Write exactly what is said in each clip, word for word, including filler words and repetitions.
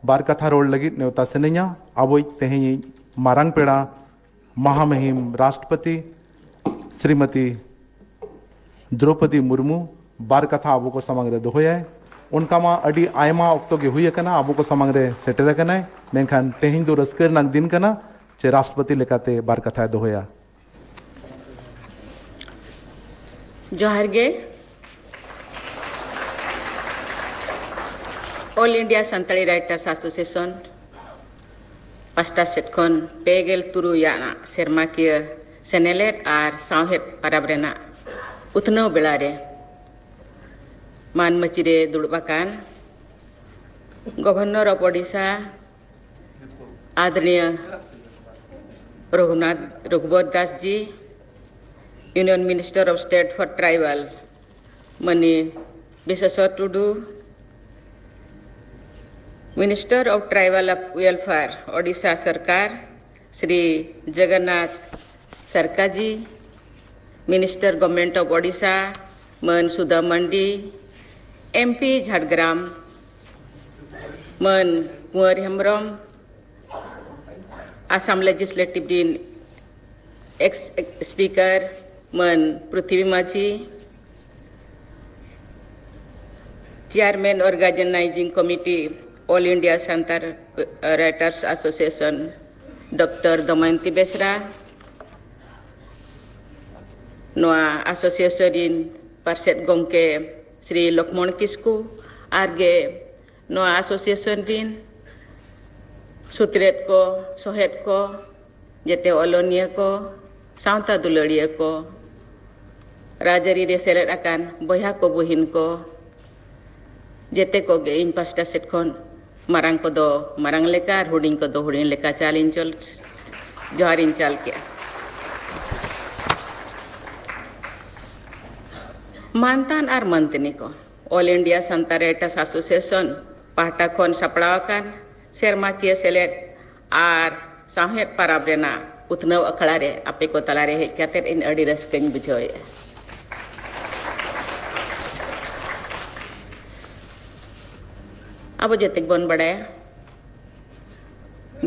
ᱵᱟᱨ ᱠᱟᱛᱷᱟ ᱨᱚᱲ ᱞᱟᱹᱜᱤᱫ ᱱᱮᱣᱛᱟ ᱥᱟᱱᱟᱧᱟ᱾ ᱟᱵᱚᱭᱤᱡ ᱛᱮᱦᱮᱧᱤᱡ ᱢᱟᱨᱟᱝ ᱯᱮᱲᱟ ᱢᱟᱦᱟᱢᱩᱦᱤᱢ ᱨᱟᱥᱴᱨᱚᱯᱚᱛᱤ ᱥᱨᱤᱢᱚᱛᱤ ᱫᱨᱚᱣᱯᱚᱫᱤ ᱢᱩᱨᱢᱩ ᱵᱟᱨ ᱠᱟᱛᱷᱟ ᱟᱵᱚ ᱠᱚ ᱥᱟᱢᱟᱝ ᱨᱮ ᱫᱚᱦᱚᱭᱟᱭ᱾ ᱚᱱᱠᱟ ᱢᱟ ᱟᱹᱰᱤ ᱟᱭᱢᱟ ᱚᱠᱛᱚ ᱜᱮ ᱦᱩᱭ ᱟᱠᱟᱱᱟ, ᱟᱵᱚ ᱠᱚ ᱥᱟᱢᱟᱝ ᱨᱮ ᱥᱮᱴᱮᱨ ᱟᱠᱟᱱᱟᱭ, ᱢᱮᱱᱠᱷᱟᱱ ᱛᱮᱦᱮᱧ ᱫᱚ ᱨᱟᱹᱥᱠᱟᱹ ᱨᱮᱱᱟᱜ ᱫᱤᱱ ᱠᱟᱱᱟ ᱡᱮ ᱨᱟᱥᱴᱨᱚᱯᱚᱛᱤ ᱞᱮᱠᱟᱛᱮ ᱵᱟᱨ ᱠᱟᱛᱷᱟᱭ ᱫᱚᱦᱚᱭᱟ᱾ ᱡᱚᱦᱟᱨ ᱜᱮ᱾ All India Santali Writers Association ᱯᱟᱥᱴᱟ ᱥᱮᱫ ᱠᱷᱚᱱ ᱯᱮ ᱜᱮᱞ ᱛᱩᱨᱩᱭ ᱟᱱᱟᱜ ᱥᱮᱨᱢᱟᱠᱤᱭᱟᱹ ᱥᱮᱱᱮᱞᱮᱫ ᱟᱨ ᱥᱟᱶᱦᱮᱫ ᱯᱟᱨᱟᱵᱽ ᱨᱮᱱᱟᱜ ᱩᱛᱱᱟᱹᱣ ᱵᱮᱲᱟ ᱨᱮ ᱢᱟᱹᱱ ᱢᱟᱹᱪᱤ ᱨᱮ ᱫᱩᱲᱩᱵ ᱟᱠᱟᱱ Governor of Odisha, ᱟᱫᱚᱨᱱᱤᱭᱟ Raghunath ᱨᱚᱜᱷᱩᱵᱚᱨ Das G, Union Minister of State for Tribal, money Bishweswar Tudu, Minister of Tribal Welfare, Odisha ᱥᱚᱨᱠᱟᱨ, Shri Jagannath ᱥᱟᱨᱠᱟᱡᱤ, Minister, Government of Odisha, ᱢᱟᱹᱱ ᱥᱩᱫᱷᱟ ᱢᱟᱱᱰᱤ, ᱮᱢ ᱯᱤ ᱡᱷᱟᱲᱜᱨᱟᱢ, ᱢᱟᱹᱱ ᱠᱩᱸᱣᱟᱨ ᱦᱮᱢᱵᱨᱚᱢ, ᱟᱥᱟᱢ Legislative ᱨᱤᱱ ex Speaker ᱢᱟᱹᱱ ᱯᱨᱤᱛᱷᱤᱵᱤ ᱢᱟᱹᱡᱷᱤ, Chairman Organizing Committee All India Santal Writers Association doctor Damayanti Besra, ᱱᱚᱣᱟ association ᱨᱤᱱ ᱯᱟᱨᱥᱮᱛ ᱜᱚᱢᱠᱮ ᱥᱨᱤ ᱞᱚᱠᱷᱢᱚᱬ ᱠᱤᱥᱠᱩ, ᱟᱨ ᱜᱮ ᱱᱚᱣᱟ ᱟᱥᱳᱥᱤᱭᱮᱥᱚᱱ ᱨᱤᱱ ᱥᱩᱛᱨᱮᱛ ᱠᱚ, ᱥᱚᱦᱮᱫ ᱠᱚ, ᱡᱮᱛᱮ ᱚᱞᱚᱱᱤᱭᱟᱹ ᱠᱚ, ᱥᱟᱶᱛᱟ ᱫᱩᱞᱟᱹᱲᱤᱭᱟᱹ ᱠᱚ, ᱨᱟᱡᱽᱟᱹᱨᱤ ᱨᱮ ᱥᱮᱞᱮᱫ ᱟᱠᱟᱱ ᱵᱚᱭᱦᱟ ᱠᱚ, ᱵᱩᱦᱤᱱ ᱠᱚ, ᱡᱮᱛᱮ ᱠᱚᱜᱮ ᱤᱧ ᱯᱟᱥᱴᱟ ᱥᱮᱫ ᱠᱷᱚᱱ ᱢᱟᱨᱟᱝ ᱠᱚᱫᱚ ᱢᱟᱨᱟᱝ ᱞᱮᱠᱟ ᱟᱨ ᱦᱩᱰᱤᱧ ᱠᱚᱫᱚ ᱦᱩᱰᱤᱧ ᱞᱮᱠᱟ ᱪᱟᱞ ᱤᱧ ᱪᱚᱞ, ᱡᱚᱦᱟᱨ ᱤᱧ ᱪᱟᱞ ᱠᱮᱜᱼᱟ᱾ ᱢᱟᱱᱛᱟᱱ ᱟᱨ ᱢᱟᱱᱛᱟᱹᱱᱤ ᱠᱚ, All India Santali Writers Association ᱯᱟᱦᱴᱟ ᱠᱷᱚᱱ ᱥᱟᱯᱲᱟᱣ ᱟᱠᱟᱱ ᱥᱮᱨᱢᱟᱠᱤᱭᱟᱹ ᱥᱮᱞᱮᱫ ᱟᱨ ᱥᱟᱶᱦᱮᱫ ᱯᱟᱨᱟᱵᱽ ᱨᱮᱱᱟᱜ ᱩᱛᱱᱟᱹᱣ ᱟᱠᱷᱲᱟ ᱨᱮ ᱟᱯᱮ ᱠᱚ ᱛᱟᱞᱟᱨᱮ ᱦᱮᱡ ᱠᱟᱛᱮ ᱤᱧ ᱟᱹᱰᱤ ᱨᱟᱹᱥᱠᱟᱹᱧ ᱵᱩᱡᱷᱟᱹᱣᱮᱫᱼᱟ᱾ ᱟᱵᱚ ᱡᱚᱛᱚ ᱜᱮᱵᱚᱱ ᱵᱟᱲᱟᱭᱟ,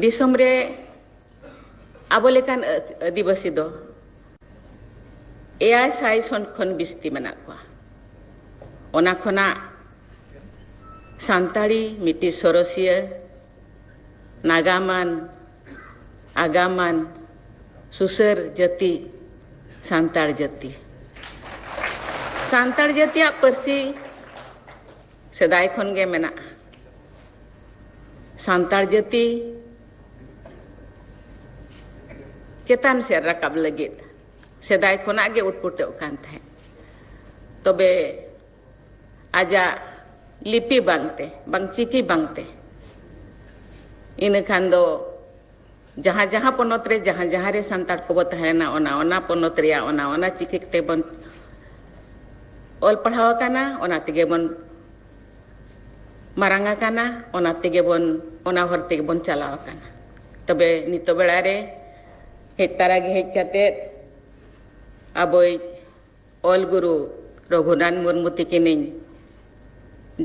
ᱫᱤᱥᱚᱢ ᱨᱮ ᱟᱵᱚ ᱞᱮᱠᱟᱱ ᱟᱹᱫᱤᱵᱟᱹᱥᱤ ᱫᱚ ᱮᱭᱟᱭ ᱥᱟᱭ ᱠᱷᱚᱱ ᱵᱤᱥᱛᱤ ᱢᱮᱱᱟᱜ ᱠᱚᱣᱟ᱾ ᱚᱱᱟ ᱠᱷᱚᱱᱟᱜ ᱥᱟᱱᱛᱟᱲᱤ ᱢᱤᱫᱴᱤᱡ ᱥᱚᱨᱚᱥᱤᱭᱟᱹ, ᱱᱟᱜᱟᱢᱟᱱ, ᱟᱜᱟᱢᱟᱱ, ᱥᱩᱥᱟᱹᱨ ᱡᱟᱹᱛᱤ ᱥᱟᱱᱛᱟᱲ ᱡᱟᱹᱛᱤ᱾ ᱥᱟᱱᱛᱟᱲ ᱡᱟᱹᱛᱤᱭᱟᱜ ᱯᱟᱹᱨᱥᱤ ᱥᱮᱫᱟᱭ ᱠᱷᱚᱱ ᱜᱮ ᱢᱮᱱᱟᱜᱼᱟ᱾ ᱥᱟᱱᱛᱟᱲ ᱡᱟᱹᱛᱤ ᱪᱮᱛᱟᱱ ᱥᱮᱫ ᱨᱟᱠᱟᱵ ᱞᱟᱹᱜᱤᱫ ᱥᱮᱫᱟᱭ ᱠᱷᱚᱱᱟᱜ ᱜᱮ ᱩᱴᱯᱩᱴᱟᱹᱜ ᱠᱟᱱ ᱛᱟᱦᱮᱸᱫ᱾ ᱛᱚᱵᱮ ᱟᱡᱟᱜ ᱞᱤᱯᱤ ᱵᱟᱝᱛᱮ, ᱵᱟᱝ ᱪᱤᱠᱤ ᱵᱟᱝᱛᱮ, ᱤᱱᱟᱹ ᱠᱷᱟᱱ ᱫᱚ ᱡᱟᱦᱟᱸ ᱡᱟᱦᱟᱸ ᱯᱚᱱᱚᱛ ᱨᱮ ᱡᱟᱦᱟᱸ ᱡᱟᱦᱟᱸ ᱨᱮ ᱥᱟᱱᱛᱟᱲ ᱠᱚᱵᱚ ᱛᱟᱦᱮᱸ ᱞᱮᱱᱟ, ᱚᱱᱟ ᱚᱱᱟ ᱯᱚᱱᱚᱛ ᱨᱮᱭᱟᱜ ᱚᱱᱟ ᱚᱱᱟ ᱪᱤᱠᱤ ᱛᱮᱵᱚᱱ ᱚᱞ ᱯᱟᱲᱦᱟᱣ ᱟᱠᱟᱱᱟ, ᱚᱱᱟ ᱛᱮᱜᱮ ᱵᱚᱱ ᱢᱟᱨᱟᱝ ᱟᱠᱟᱱᱟ, ᱚᱱᱟ ᱛᱮᱜᱮ ᱵᱚᱱ, ᱚᱱᱟ ᱦᱚᱨ ᱛᱮᱜᱮ ᱵᱚᱱ ᱪᱟᱞᱟᱣ ᱟᱠᱟᱱᱟ᱾ ᱛᱚᱵᱮ ᱱᱤᱛᱚᱜ ᱵᱮᱲᱟ ᱨᱮ ᱦᱮᱡ ᱛᱟᱨᱟ ᱜᱮ ᱦᱮᱡ ᱠᱟᱛᱮᱫ ᱟᱵᱚᱭᱤᱡ ᱚᱞ ᱜᱩᱨᱩ ᱨᱚᱜᱷᱩᱱᱟᱛᱷ ᱢᱩᱨᱢᱩ ᱛᱤᱠᱤᱱᱤᱧ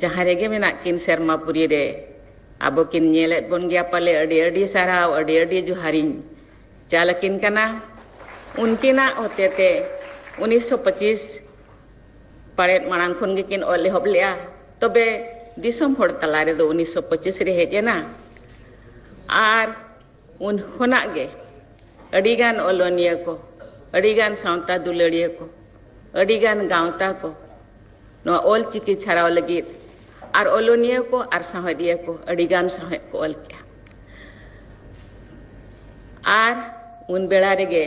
ᱡᱟᱦᱟᱸ ᱨᱮᱜᱮ ᱢᱮᱱᱟᱜ ᱠᱤᱱ ᱥᱮᱨᱢᱟ ᱯᱩᱨᱤ ᱨᱮ, ᱟᱵᱚ ᱠᱤᱱ ᱧᱮᱞᱮᱫ ᱵᱚᱱ ᱜᱮᱭᱟ ᱯᱟᱞᱮ, ᱟᱹᱰᱤ ᱟᱹᱰᱤ ᱥᱟᱨᱦᱟᱣ, ᱟᱹᱰᱤ ᱟᱹᱰᱤ ᱡᱚᱦᱟᱨᱤᱧ ᱪᱟᱞ ᱟᱹᱠᱤᱱ ᱠᱟᱱᱟ᱾ ᱩᱱᱠᱤᱱᱟᱜ ᱦᱚᱛᱮᱛᱮ ᱩᱱᱤᱥᱥᱚ ᱯᱚᱸᱪᱤᱥ ᱯᱟᱲᱮᱫ ᱢᱟᱲᱟᱝ ᱠᱷᱚᱱ ᱜᱮᱠᱤᱱ ᱚᱞ ᱮᱦᱚᱵ ᱞᱮᱜᱼᱟ, ᱛᱚᱵᱮ ᱫᱤᱥᱚᱢ ᱦᱚᱲ ᱛᱟᱞᱟ ᱨᱮᱫᱚ ᱩᱱᱤᱥᱥᱚ ᱯᱚᱸᱪᱤᱥ ᱨᱮ ᱦᱮᱡ ᱮᱱᱟ᱾ ᱟᱨ ᱩᱱ ᱠᱷᱚᱱᱟᱜ ᱜᱮ ᱟᱹᱰᱤᱜᱟᱱ ᱚᱞᱚᱱᱤᱭᱟᱹ ᱠᱚ, ᱟᱹᱰᱤᱜᱟᱱ ᱥᱟᱶᱛᱟ ᱫᱩᱞᱟᱹᱲᱤᱭᱟᱹ ᱠᱚ, ᱟᱹᱰᱤᱜᱟᱱ ᱜᱟᱶᱛᱟ ᱠᱚ ᱱᱚᱣᱟ ᱚᱞ ᱪᱤᱠᱤ ᱪᱷᱟᱨᱟᱣ ᱞᱟᱹᱜᱤᱫ ᱟᱨ ᱚᱞᱚᱱᱤᱭᱟᱹ ᱠᱚ ᱟᱨ ᱥᱟᱶᱦᱮᱫᱤᱭᱟᱹ ᱠᱚ ᱟᱹᱰᱤᱜᱟᱱ ᱥᱟᱶᱦᱮᱫ ᱠᱚ ᱚᱞ ᱠᱮᱜᱼᱟ᱾ ᱟᱨ ᱩᱱ ᱵᱮᱲᱟ ᱨᱮᱜᱮ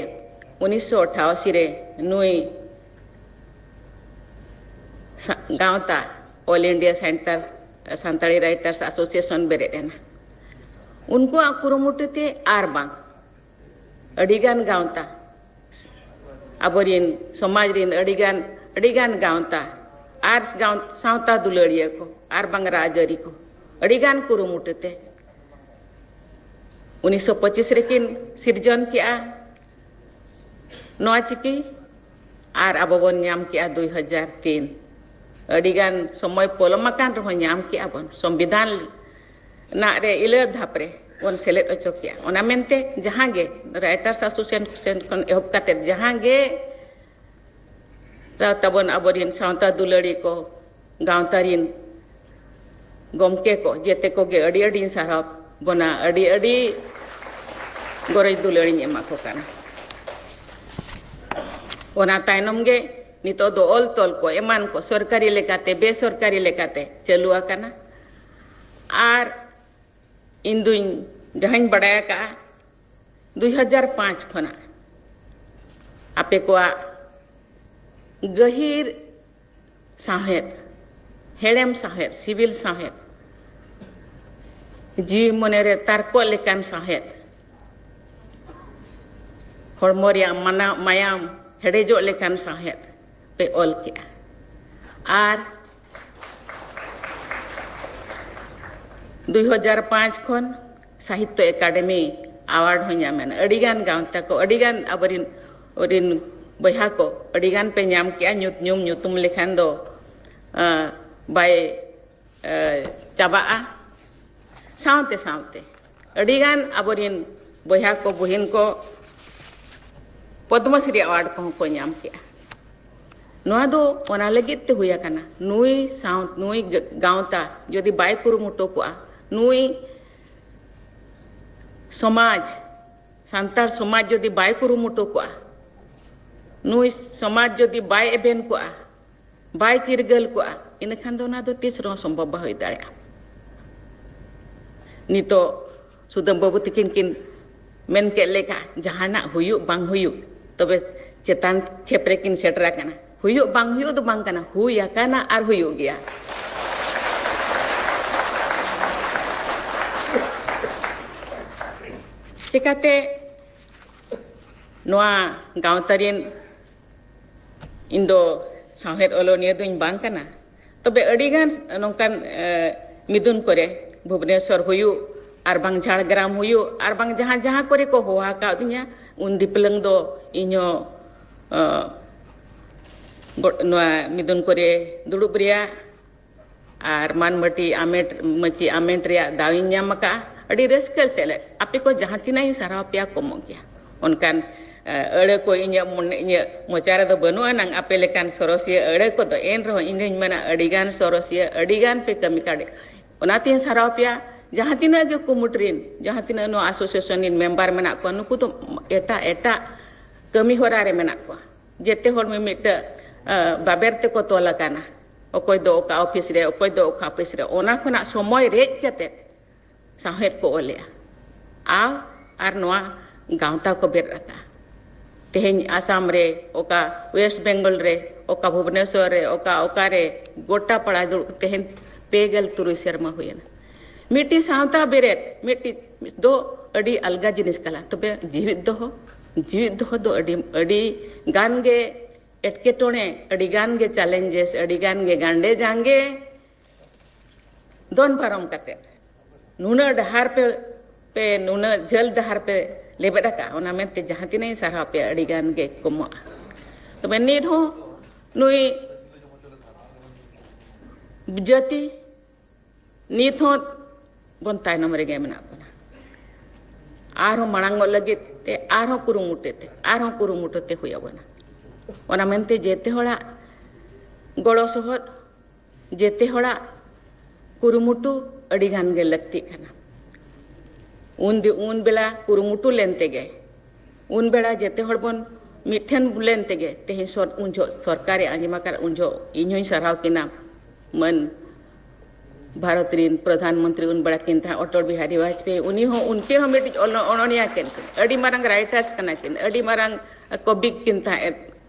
ᱩᱱᱤᱥᱥᱚ ᱟᱴᱷᱟᱥᱤ ᱨᱮ ᱱᱩᱭ ᱥᱟ-, ᱜᱟᱶᱛᱟ All India Center Santali Writers Association ᱵᱮᱨᱮᱫ ᱮᱱᱟ᱾ ᱩᱱᱠᱩᱣᱟᱜ ᱠᱩᱨᱩᱢᱩᱴᱩ ᱛᱮ ᱟᱨ ᱵᱟᱝ ᱟᱹᱰᱤᱜᱟᱱ ᱜᱟᱶᱛᱟ, ᱟᱵᱚᱨᱤᱱ ᱥᱚᱢᱟᱡᱽ ᱨᱤᱱ ᱟᱹᱰᱤᱜᱟᱱ, ᱟᱹᱰᱤᱜᱟᱱ ᱜᱟᱶᱛᱟ ᱟᱨ ᱜᱟᱶ-, ᱥᱟᱶᱛᱟ ᱫᱩᱞᱟᱹᱲᱤᱭᱟᱹ ᱠᱚ ᱟᱨ ᱵᱟᱝ ᱨᱟᱡᱽᱟᱹᱨᱤ ᱠᱚ ᱟᱹᱰᱤᱜᱟᱱ ᱠᱩᱨᱩᱢᱩᱴᱩ ᱛᱮ ᱩᱱᱤᱥᱥᱚ ᱯᱚᱸᱪᱤᱥ ᱨᱮᱠᱤᱱ ᱥᱤᱨᱡᱚᱱ ᱠᱮᱜᱼᱟ ᱱᱚᱣᱟ ᱪᱤᱠᱤ᱾ ᱟᱨ ᱟᱵᱚ ᱵᱚᱱ ᱧᱟᱢ ᱠᱮᱜᱼᱟ ᱫᱩᱭ ᱦᱟᱡᱟᱨ ᱛᱤᱱ᱾ ᱟᱹᱰᱤᱜᱟᱱ ᱥᱚᱢᱚᱭ ᱯᱚᱞᱚᱢ ᱟᱠᱟᱱ ᱨᱮᱦᱚᱸ ᱧᱟᱢ ᱠᱮᱜᱼᱟ ᱵᱚᱱ ᱥᱚᱝᱵᱤᱫᱷᱟᱱ ᱨᱮᱱᱟᱜ ᱨᱮ ᱤᱞᱟᱹ ᱫᱷᱟᱯ ᱨᱮ᱾ ᱵᱚᱱ ᱥᱮᱞᱮᱫ ᱦᱚᱪᱚ ᱠᱮᱭᱟ᱾ ᱚᱱᱟ ᱢᱮᱱᱛᱮ ᱡᱟᱦᱟᱸ ᱜᱮ Writers Association ᱠᱷᱚᱱ ᱮᱦᱚᱵ ᱠᱟᱛᱮ ᱡᱟᱦᱟᱸ ᱜᱮ ᱛᱟᱵᱚᱱ ᱟᱵᱚᱨᱮᱱ ᱥᱟᱶᱛᱟ ᱫᱩᱞᱟᱹᱲᱤ ᱠᱚ, ᱜᱟᱶᱛᱟ ᱨᱤᱱ ᱜᱚᱢᱠᱮ ᱠᱚ, ᱡᱮᱛᱮ ᱠᱚᱜᱮ ᱟᱹᱰᱤ ᱟᱹᱰᱤᱧ ᱥᱟᱨᱦᱟᱣ ᱵᱚᱱᱟ, ᱟᱹᱰᱤ ᱟᱹᱰᱤ ᱜᱚᱨᱚᱡᱽ ᱫᱩᱞᱟᱹᱲᱤᱧ ᱮᱢᱟ ᱠᱚ ᱠᱟᱱᱟ᱾ ᱚᱱᱟ ᱛᱟᱭᱱᱚᱢ ᱜᱮ ᱱᱤᱛᱚᱜ ᱫᱚ ᱚᱞ ᱛᱚᱞ ᱠᱚ ᱮᱢᱟᱱ ᱠᱚ ᱥᱚᱨᱠᱟᱨᱤ ᱞᱮᱠᱟᱛᱮ, ᱵᱮᱥᱚᱨᱠᱟᱨᱤ ᱞᱮᱠᱟᱛᱮ ᱪᱟᱹᱞᱩ ᱟᱠᱟᱱᱟ᱾ ᱟᱨ ᱤᱧ ᱫᱩᱧ ᱡᱟᱦᱟᱸᱧ ᱵᱟᱰᱟᱭ ᱟᱠᱟᱫᱼᱟ, ᱫᱩᱭ ᱦᱟᱡᱟᱨ ᱯᱟᱸᱪ ᱠᱷᱚᱱᱟᱜ ᱟᱯᱮ ᱠᱚᱣᱟᱜ ᱜᱟᱹᱦᱤᱨ ᱥᱟᱶᱦᱮᱫ, ᱦᱮᱲᱮᱢ ᱥᱟᱶᱦᱮᱫ, ᱥᱤᱵᱤᱞ ᱥᱟᱶᱦᱮᱫ, ᱡᱤᱣᱤ ᱢᱚᱱᱮᱨᱮ ᱛᱟᱨᱠᱚᱜ ᱞᱮᱠᱟᱱ ᱥᱟᱶᱦᱮᱫ, ᱦᱚᱲᱢᱚ ᱨᱮᱭᱟᱜ ᱢᱟᱱᱟ-, ᱢᱟᱭᱟᱢ ᱦᱮᱰᱮᱡᱚᱜ ᱞᱮᱠᱟᱱ ᱥᱟᱶᱦᱮᱫ ᱯᱮ ᱚᱞ ᱠᱮᱜᱼᱟ᱾ ᱟᱨ ᱫᱩᱭ ᱦᱟᱡᱟᱨ ᱯᱟᱸᱪ ᱠᱷᱚᱱ ᱥᱟᱦᱤᱛᱛᱚ ᱮᱠᱟᱰᱮᱢᱤ ᱟᱣᱟᱨᱰ ᱦᱚᱸ ᱧᱟᱢ ᱮᱱᱟ᱾ ᱟᱹᱰᱤᱜᱟᱱ ᱜᱟᱶᱛᱟ ᱠᱚ, ᱟᱹᱰᱤᱜᱟᱱ ᱟᱵᱚᱨᱤᱱ, ᱟᱵᱚᱨᱤᱱ ᱵᱚᱭᱦᱟ ᱠᱚ, ᱟᱹᱰᱤᱜᱟᱱ ᱯᱮ ᱧᱟᱢ ᱠᱮᱜᱼᱟ᱾ ᱧᱩᱛ-, ᱧᱩᱢ ᱧᱩᱛᱩᱢ ᱞᱮᱠᱷᱟᱱ ᱫᱚ, ᱟᱸ, ᱵᱟᱭ, ᱟᱸ, ᱪᱟᱵᱟᱜᱼᱟ᱾ ᱥᱟᱶᱛᱮ ᱥᱟᱶᱛᱮ ᱟᱹᱰᱤᱜᱟᱱ ᱟᱵᱚᱨᱤᱱ ᱵᱚᱭᱦᱟ ᱠᱚ, ᱵᱩᱦᱤᱱ ᱠᱚ ᱯᱚᱫᱽᱢᱚᱥᱨᱤ ᱟᱣᱟᱨᱰ ᱠᱚᱦᱚᱸ ᱠᱚ ᱧᱟᱢ ᱠᱮᱜᱼᱟ᱾ ᱱᱚᱣᱟ ᱫᱚ ᱚᱱᱟ ᱞᱟᱹᱜᱤᱫ ᱛᱮ ᱦᱩᱭ ᱟᱠᱟᱱᱟ, ᱱᱩᱭ ᱥᱟᱶ-, ᱱᱩᱭ ᱜ-, ᱜᱟᱶᱛᱟ ᱡᱩᱫᱤ ᱵᱟᱭ ᱠᱩᱨᱩᱢᱩᱴᱩ ᱠᱚᱜᱼᱟ, ᱱᱩᱭ ᱥᱚᱢᱟᱡᱽ, ᱥᱟᱱᱛᱟᱲ ᱥᱚᱢᱟᱡᱽ ᱡᱩᱫᱤ ᱵᱟᱭ ᱠᱩᱨᱩᱢᱩᱴᱩ ᱠᱚᱜᱼᱟ, ᱱᱩᱭ ᱥᱚᱢᱟᱡᱽ ᱡᱩᱫᱤ ᱵᱟᱭ ᱮᱵᱷᱮᱱ ᱠᱚᱜᱼᱟ, ᱵᱟᱭ ᱪᱤᱨᱜᱟᱹᱞ ᱠᱚᱜᱼᱟ, ᱤᱱᱟᱹᱠᱷᱟᱱ ᱫᱚ ᱚᱱᱟ ᱫᱚ ᱛᱤᱥ ᱨᱮᱦᱚᱸ ᱥᱚᱢᱵᱷᱚᱵ ᱵᱟᱝ ᱦᱩᱭ ᱫᱟᱲᱮᱭᱟᱜᱼᱟ᱾ ᱱᱤᱛᱚᱜ ᱥᱩᱫᱟᱹᱢ ᱵᱟᱹᱵᱩ ᱛᱤᱠᱤᱱ ᱠᱤᱱ ᱢᱮᱱ ᱠᱮᱫ ᱞᱮᱠᱟ, ᱡᱟᱦᱟᱱᱟᱜ ᱦᱩᱭᱩᱜ ᱵᱟᱝ ᱦᱩᱭᱩᱜ, ᱛᱚᱵᱮ ᱪᱮᱛᱟᱱ ᱠᱷᱮᱯ ᱨᱮᱠᱤᱱ ᱥᱮᱴᱮᱨ ᱟᱠᱟᱱᱟ᱾ ᱦᱩᱭᱩᱜ ᱵᱟᱝ ᱦᱩᱭᱩᱜ ᱫᱚ ᱵᱟᱝ ᱠᱟᱱᱟ, ᱦᱩᱭ ᱟᱠᱟᱱᱟ ᱟᱨ ᱦᱩᱭᱩᱜ ᱜᱮᱭᱟ᱾ ᱪᱮᱠᱟᱛᱮ ᱱᱚᱣᱟ ᱜᱟᱶᱛᱟ ᱨᱮᱱ ᱤᱧ ᱫᱚ ᱥᱟᱶᱦᱮᱫ ᱚᱞᱚᱱᱤᱭᱟᱹ ᱫᱚᱧ ᱵᱟᱝ ᱠᱟᱱᱟ, ᱛᱚᱵᱮ ᱟᱹᱰᱤᱜᱟᱱ ᱱᱚᱝᱠᱟᱱ, ᱮ, ᱢᱤᱫᱩᱱ ᱠᱚᱨᱮ, ᱵᱷᱩᱵᱽᱱᱮᱥᱚᱨ ᱦᱩᱭᱩᱜ, ᱟᱨ ᱵᱟᱝ ᱡᱷᱟᱲᱜᱨᱟᱢ ᱦᱩᱭᱩᱜ, ᱟᱨ ᱵᱟᱝ ᱡᱟᱦᱟᱸ ᱡᱟᱦᱟᱸ ᱠᱚᱨᱮ ᱠᱚ ᱦᱚᱦᱚ ᱟᱠᱟᱫᱤᱧᱟ, ᱩᱱ ᱫᱤᱯᱞᱟᱹᱝ ᱫᱚ ᱤᱧᱦᱚᱸ, ᱮ, ᱜᱚ-, ᱱᱚᱣᱟ ᱢᱤᱫᱩᱱ ᱠᱚᱨᱮ ᱫᱩᱲᱩᱵ ᱨᱮᱭᱟᱜ ᱟᱨ ᱢᱟᱹᱱ ᱢᱟᱹᱴᱤ ᱟᱢᱮᱴ, ᱢᱟᱹᱪᱤ ᱟᱢᱮᱴ ᱨᱮᱭᱟᱜ ᱫᱟᱣ ᱤᱧ ᱧᱟᱢ ᱟᱠᱟᱫᱼᱟ᱾ ᱟᱹᱰᱤ ᱨᱟᱹᱥᱠᱟᱹ ᱥᱮᱞᱮᱫ᱾ ᱟᱯᱮ ᱠᱚ ᱡᱟᱦᱟᱸ ᱛᱤᱱᱟᱹᱜ ᱤᱧ ᱥᱟᱨᱦᱟᱣ ᱯᱮᱭᱟ, ᱠᱚᱢᱚᱜ ᱜᱮᱭᱟ᱾ ᱚᱱᱠᱟᱱ, ᱮ, ᱟᱹᱲᱟᱹ ᱠᱚ ᱤᱧᱟᱹᱜ ᱢᱚᱱᱮ, ᱤᱧᱟᱹᱜ ᱢᱚᱪᱟ ᱨᱮᱫᱚ ᱵᱟᱹᱱᱩᱜ ᱟᱱᱟᱝ ᱟᱯᱮ ᱞᱮᱠᱟᱱ ᱥᱚᱨᱚᱥᱤᱭᱟᱹ ᱟᱹᱲᱟᱹ ᱠᱚᱫᱚ, ᱮᱱ ᱨᱮᱦᱚᱸ ᱤᱧ ᱫᱩᱧ ᱢᱮᱱᱟ, ᱟᱹᱰᱤᱜᱟᱱ ᱥᱚᱨᱚᱥᱤᱭᱟᱹ, ᱟᱹᱰᱤᱜᱟᱱ ᱯᱮ ᱠᱟᱹᱢᱤ ᱠᱟᱲᱮ᱾ ᱚᱱᱟᱛᱤᱧ ᱥᱟᱨᱦᱟᱣ ᱯᱮᱭᱟ᱾ ᱡᱟᱦᱟᱸ ᱛᱤᱱᱟᱹᱜ ᱜᱮ ᱠᱩᱢᱩᱴ ᱨᱤᱱ, ᱡᱟᱦᱟᱸ ᱛᱤᱱᱟᱹᱜ ᱱᱚᱣᱟ association ᱨᱤᱱ member ᱢᱮᱱᱟᱜ ᱠᱚᱣᱟ, ᱱᱩᱠᱩ ᱫᱚ ᱮᱴᱟᱜ ᱮᱴᱟᱜ ᱠᱟᱹᱢᱤ ᱦᱚᱨᱟ ᱨᱮ ᱢᱮᱱᱟᱜ ᱠᱚᱣᱟ᱾ ᱡᱮᱛᱮ ᱦᱚᱲ ᱢᱤᱢᱤᱫᱴᱟᱹᱜ, ᱟ, ᱵᱟᱵᱮᱨ ᱛᱮᱠᱚ ᱛᱚᱞ ᱟᱠᱟᱱᱟ᱾ ᱚᱠᱚᱭ ᱫᱚ ᱚᱠᱟ ᱚᱯᱷᱤᱥ ᱨᱮ, ᱚᱠᱚᱭ ᱫᱚ ᱚᱠᱟ ᱚᱯᱷᱤᱥ ᱨᱮ᱾ ᱚᱱᱟ ᱠᱷᱚᱱᱟᱜ ᱥᱚᱢᱚᱭ ᱨᱮᱡ ᱠᱟᱛᱮ ᱥᱟᱶᱦᱮᱫ ᱠᱚ ᱚᱞᱮᱜᱼᱟ᱾ ᱟᱨ, ᱟᱨ ᱱᱚᱣᱟ ᱜᱟᱶᱛᱟ ᱠᱚ ᱵᱮᱨᱮᱫ ᱟᱠᱟᱫᱼᱟ᱾ ᱛᱮᱦᱮᱧ ᱟᱥᱟᱢ ᱨᱮ, ᱚᱠᱟ ᱣᱮᱥᱴ ᱵᱮᱝᱜᱚᱞ ᱨᱮ, ᱚᱠᱟ ᱵᱷᱩᱵᱽᱱᱮᱥᱚᱨ ᱨᱮ, ᱚᱠᱟ, ᱚᱠᱟ ᱨᱮ, ᱜᱚᱴᱟ ᱯᱟᱲᱟ ᱫᱩᱲᱩᱵ, ᱛᱮᱦᱮᱧ ᱯᱮ ᱜᱮᱞ ᱛᱩᱨᱩᱭ ᱥᱮᱨᱢᱟ ᱦᱩᱭᱮᱱᱟ᱾ ᱢᱤᱫᱴᱤᱡ ᱥᱟᱶᱛᱟ ᱵᱮᱨᱮᱫ, ᱢᱤᱫᱴᱤᱡ ᱫᱚ ᱟᱹᱰᱤ ᱟᱞᱜᱟ ᱡᱤᱱᱤᱥ ᱠᱟᱱᱟ, ᱛᱚᱵᱮ ᱡᱤᱣᱤᱫ ᱫᱚᱦᱚ, ᱡᱤᱣᱤᱫ ᱫᱚᱦᱚ ᱫᱚ ᱟᱹᱰᱤ, ᱟᱹᱰᱤ ᱜᱟᱱ ᱜᱮ ᱮᱴᱠᱮᱴᱚᱬᱮ, ᱟᱹᱰᱤ ᱜᱟᱱ ᱜᱮ challenges, ᱟᱹᱰᱤ ᱜᱟᱱ ᱜᱮ ᱜᱟᱱᱰᱮ ᱡᱟᱸᱜᱮ ᱫᱚᱱ ᱯᱟᱨᱚᱢ ᱠᱟᱛᱮ ᱱᱩᱱᱟᱹᱜ ᱰᱟᱦᱟᱨ ᱯᱮ, ᱯᱮ ᱱᱩᱱᱟᱹᱜ ᱡᱷᱟᱹᱞ ᱰᱟᱦᱟᱨ ᱯᱮ ᱞᱮᱵᱮᱫ ᱟᱠᱟᱫᱼᱟ, ᱚᱱᱟ ᱢᱮᱱᱛᱮ ᱡᱟᱦᱟᱸ ᱛᱤᱱᱟᱹᱜ ᱤᱧ ᱥᱟᱨᱦᱟᱣ ᱯᱮᱭᱟ, ᱟᱹᱰᱤ ᱜᱟᱱ ᱜᱮ ᱠᱚᱢᱚᱜᱼᱟ᱾ ᱛᱚᱵᱮ ᱱᱤᱛ ᱦᱚᱸ ᱱᱩᱭ ᱡᱟᱹᱛᱤ ᱱᱤᱛ ᱦᱚᱸ ᱵᱚᱱ ᱛᱟᱭᱱᱚᱢ ᱨᱮᱜᱮ ᱢᱮᱱᱟᱜ ᱵᱚᱱᱟ᱾ ᱟᱨᱦᱚᱸ ᱢᱟᱲᱟᱝᱚᱜ ᱞᱟᱹᱜᱤᱫ ᱛᱮ ᱟᱨᱦᱚᱸ ᱠᱩᱨᱩᱢᱩᱴᱩ ᱛᱮ, ᱟᱨᱦᱚᱸ ᱠᱩᱨᱩᱢᱩᱴᱩ ᱛᱮ ᱦᱩᱭ ᱟᱵᱚᱱᱟ᱾ ᱚᱱᱟ ᱢᱮᱱᱛᱮ ᱡᱮᱛᱮ ᱦᱚᱲᱟᱜ ᱜᱚᱲᱚ ᱥᱚᱦᱚᱫ, ᱡᱮᱛᱮ ᱦᱚᱲᱟᱜ ᱠᱩᱨᱩᱢᱩᱴᱩ ᱟᱹᱰᱤ ᱜᱟᱱ ᱜᱮ ᱞᱟᱹᱠᱛᱤᱜ ᱠᱟᱱᱟ᱾ ᱩᱱ ᱫᱤ-, ᱩᱱ ᱵᱮᱲᱟ ᱠᱩᱨᱩᱢᱩᱴᱩ ᱞᱮᱱ ᱛᱮᱜᱮ, ᱩᱱ ᱵᱮᱲᱟ ᱡᱮᱛᱮ ᱦᱚᱲ ᱵᱚᱱ ᱢᱤᱫ ᱴᱷᱮᱱ ᱞᱮᱱ ᱛᱮᱜᱮ ᱛᱮᱦᱮᱧ ᱥᱚᱨ-, ᱩᱱ ᱡᱚᱦᱚᱜ ᱥᱚᱨᱠᱟᱨᱮ ᱟᱸᱡᱚᱢ ᱟᱠᱟᱫ, ᱩᱱ ᱡᱚᱦᱚᱜ ᱤᱧ ᱦᱚᱧ ᱥᱟᱨᱦᱟᱣ ᱠᱤᱱᱟ᱾ ᱢᱟᱹᱱ ᱵᱷᱟᱨᱚᱛ ᱨᱤᱱ ᱯᱨᱚᱫᱷᱟᱱ ᱢᱚᱱᱛᱨᱤ ᱩᱱ ᱵᱮᱲᱟ ᱠᱤᱱ ᱛᱟᱦᱮᱸ, ᱚᱴᱚᱞ ᱵᱤᱦᱟᱨᱤ ᱵᱟᱡᱽᱯᱮᱭᱤ, ᱩᱱᱤ ᱦᱚᱸ, ᱩᱱᱠᱤᱱ ᱦᱚᱸ ᱢᱤᱫᱴᱤᱡ ᱚᱱᱚ-, ᱚᱱᱚᱬᱤᱭᱟᱹ ᱠᱤᱱ, ᱟᱹᱰᱤ ᱢᱟᱨᱟᱝ writers ᱠᱟᱱᱟ ᱠᱤᱱ, ᱟᱹᱰᱤ ᱢᱟᱨᱟᱝ ᱠᱚᱵᱤ ᱠᱤᱱ ᱛᱟᱦᱮᱸ,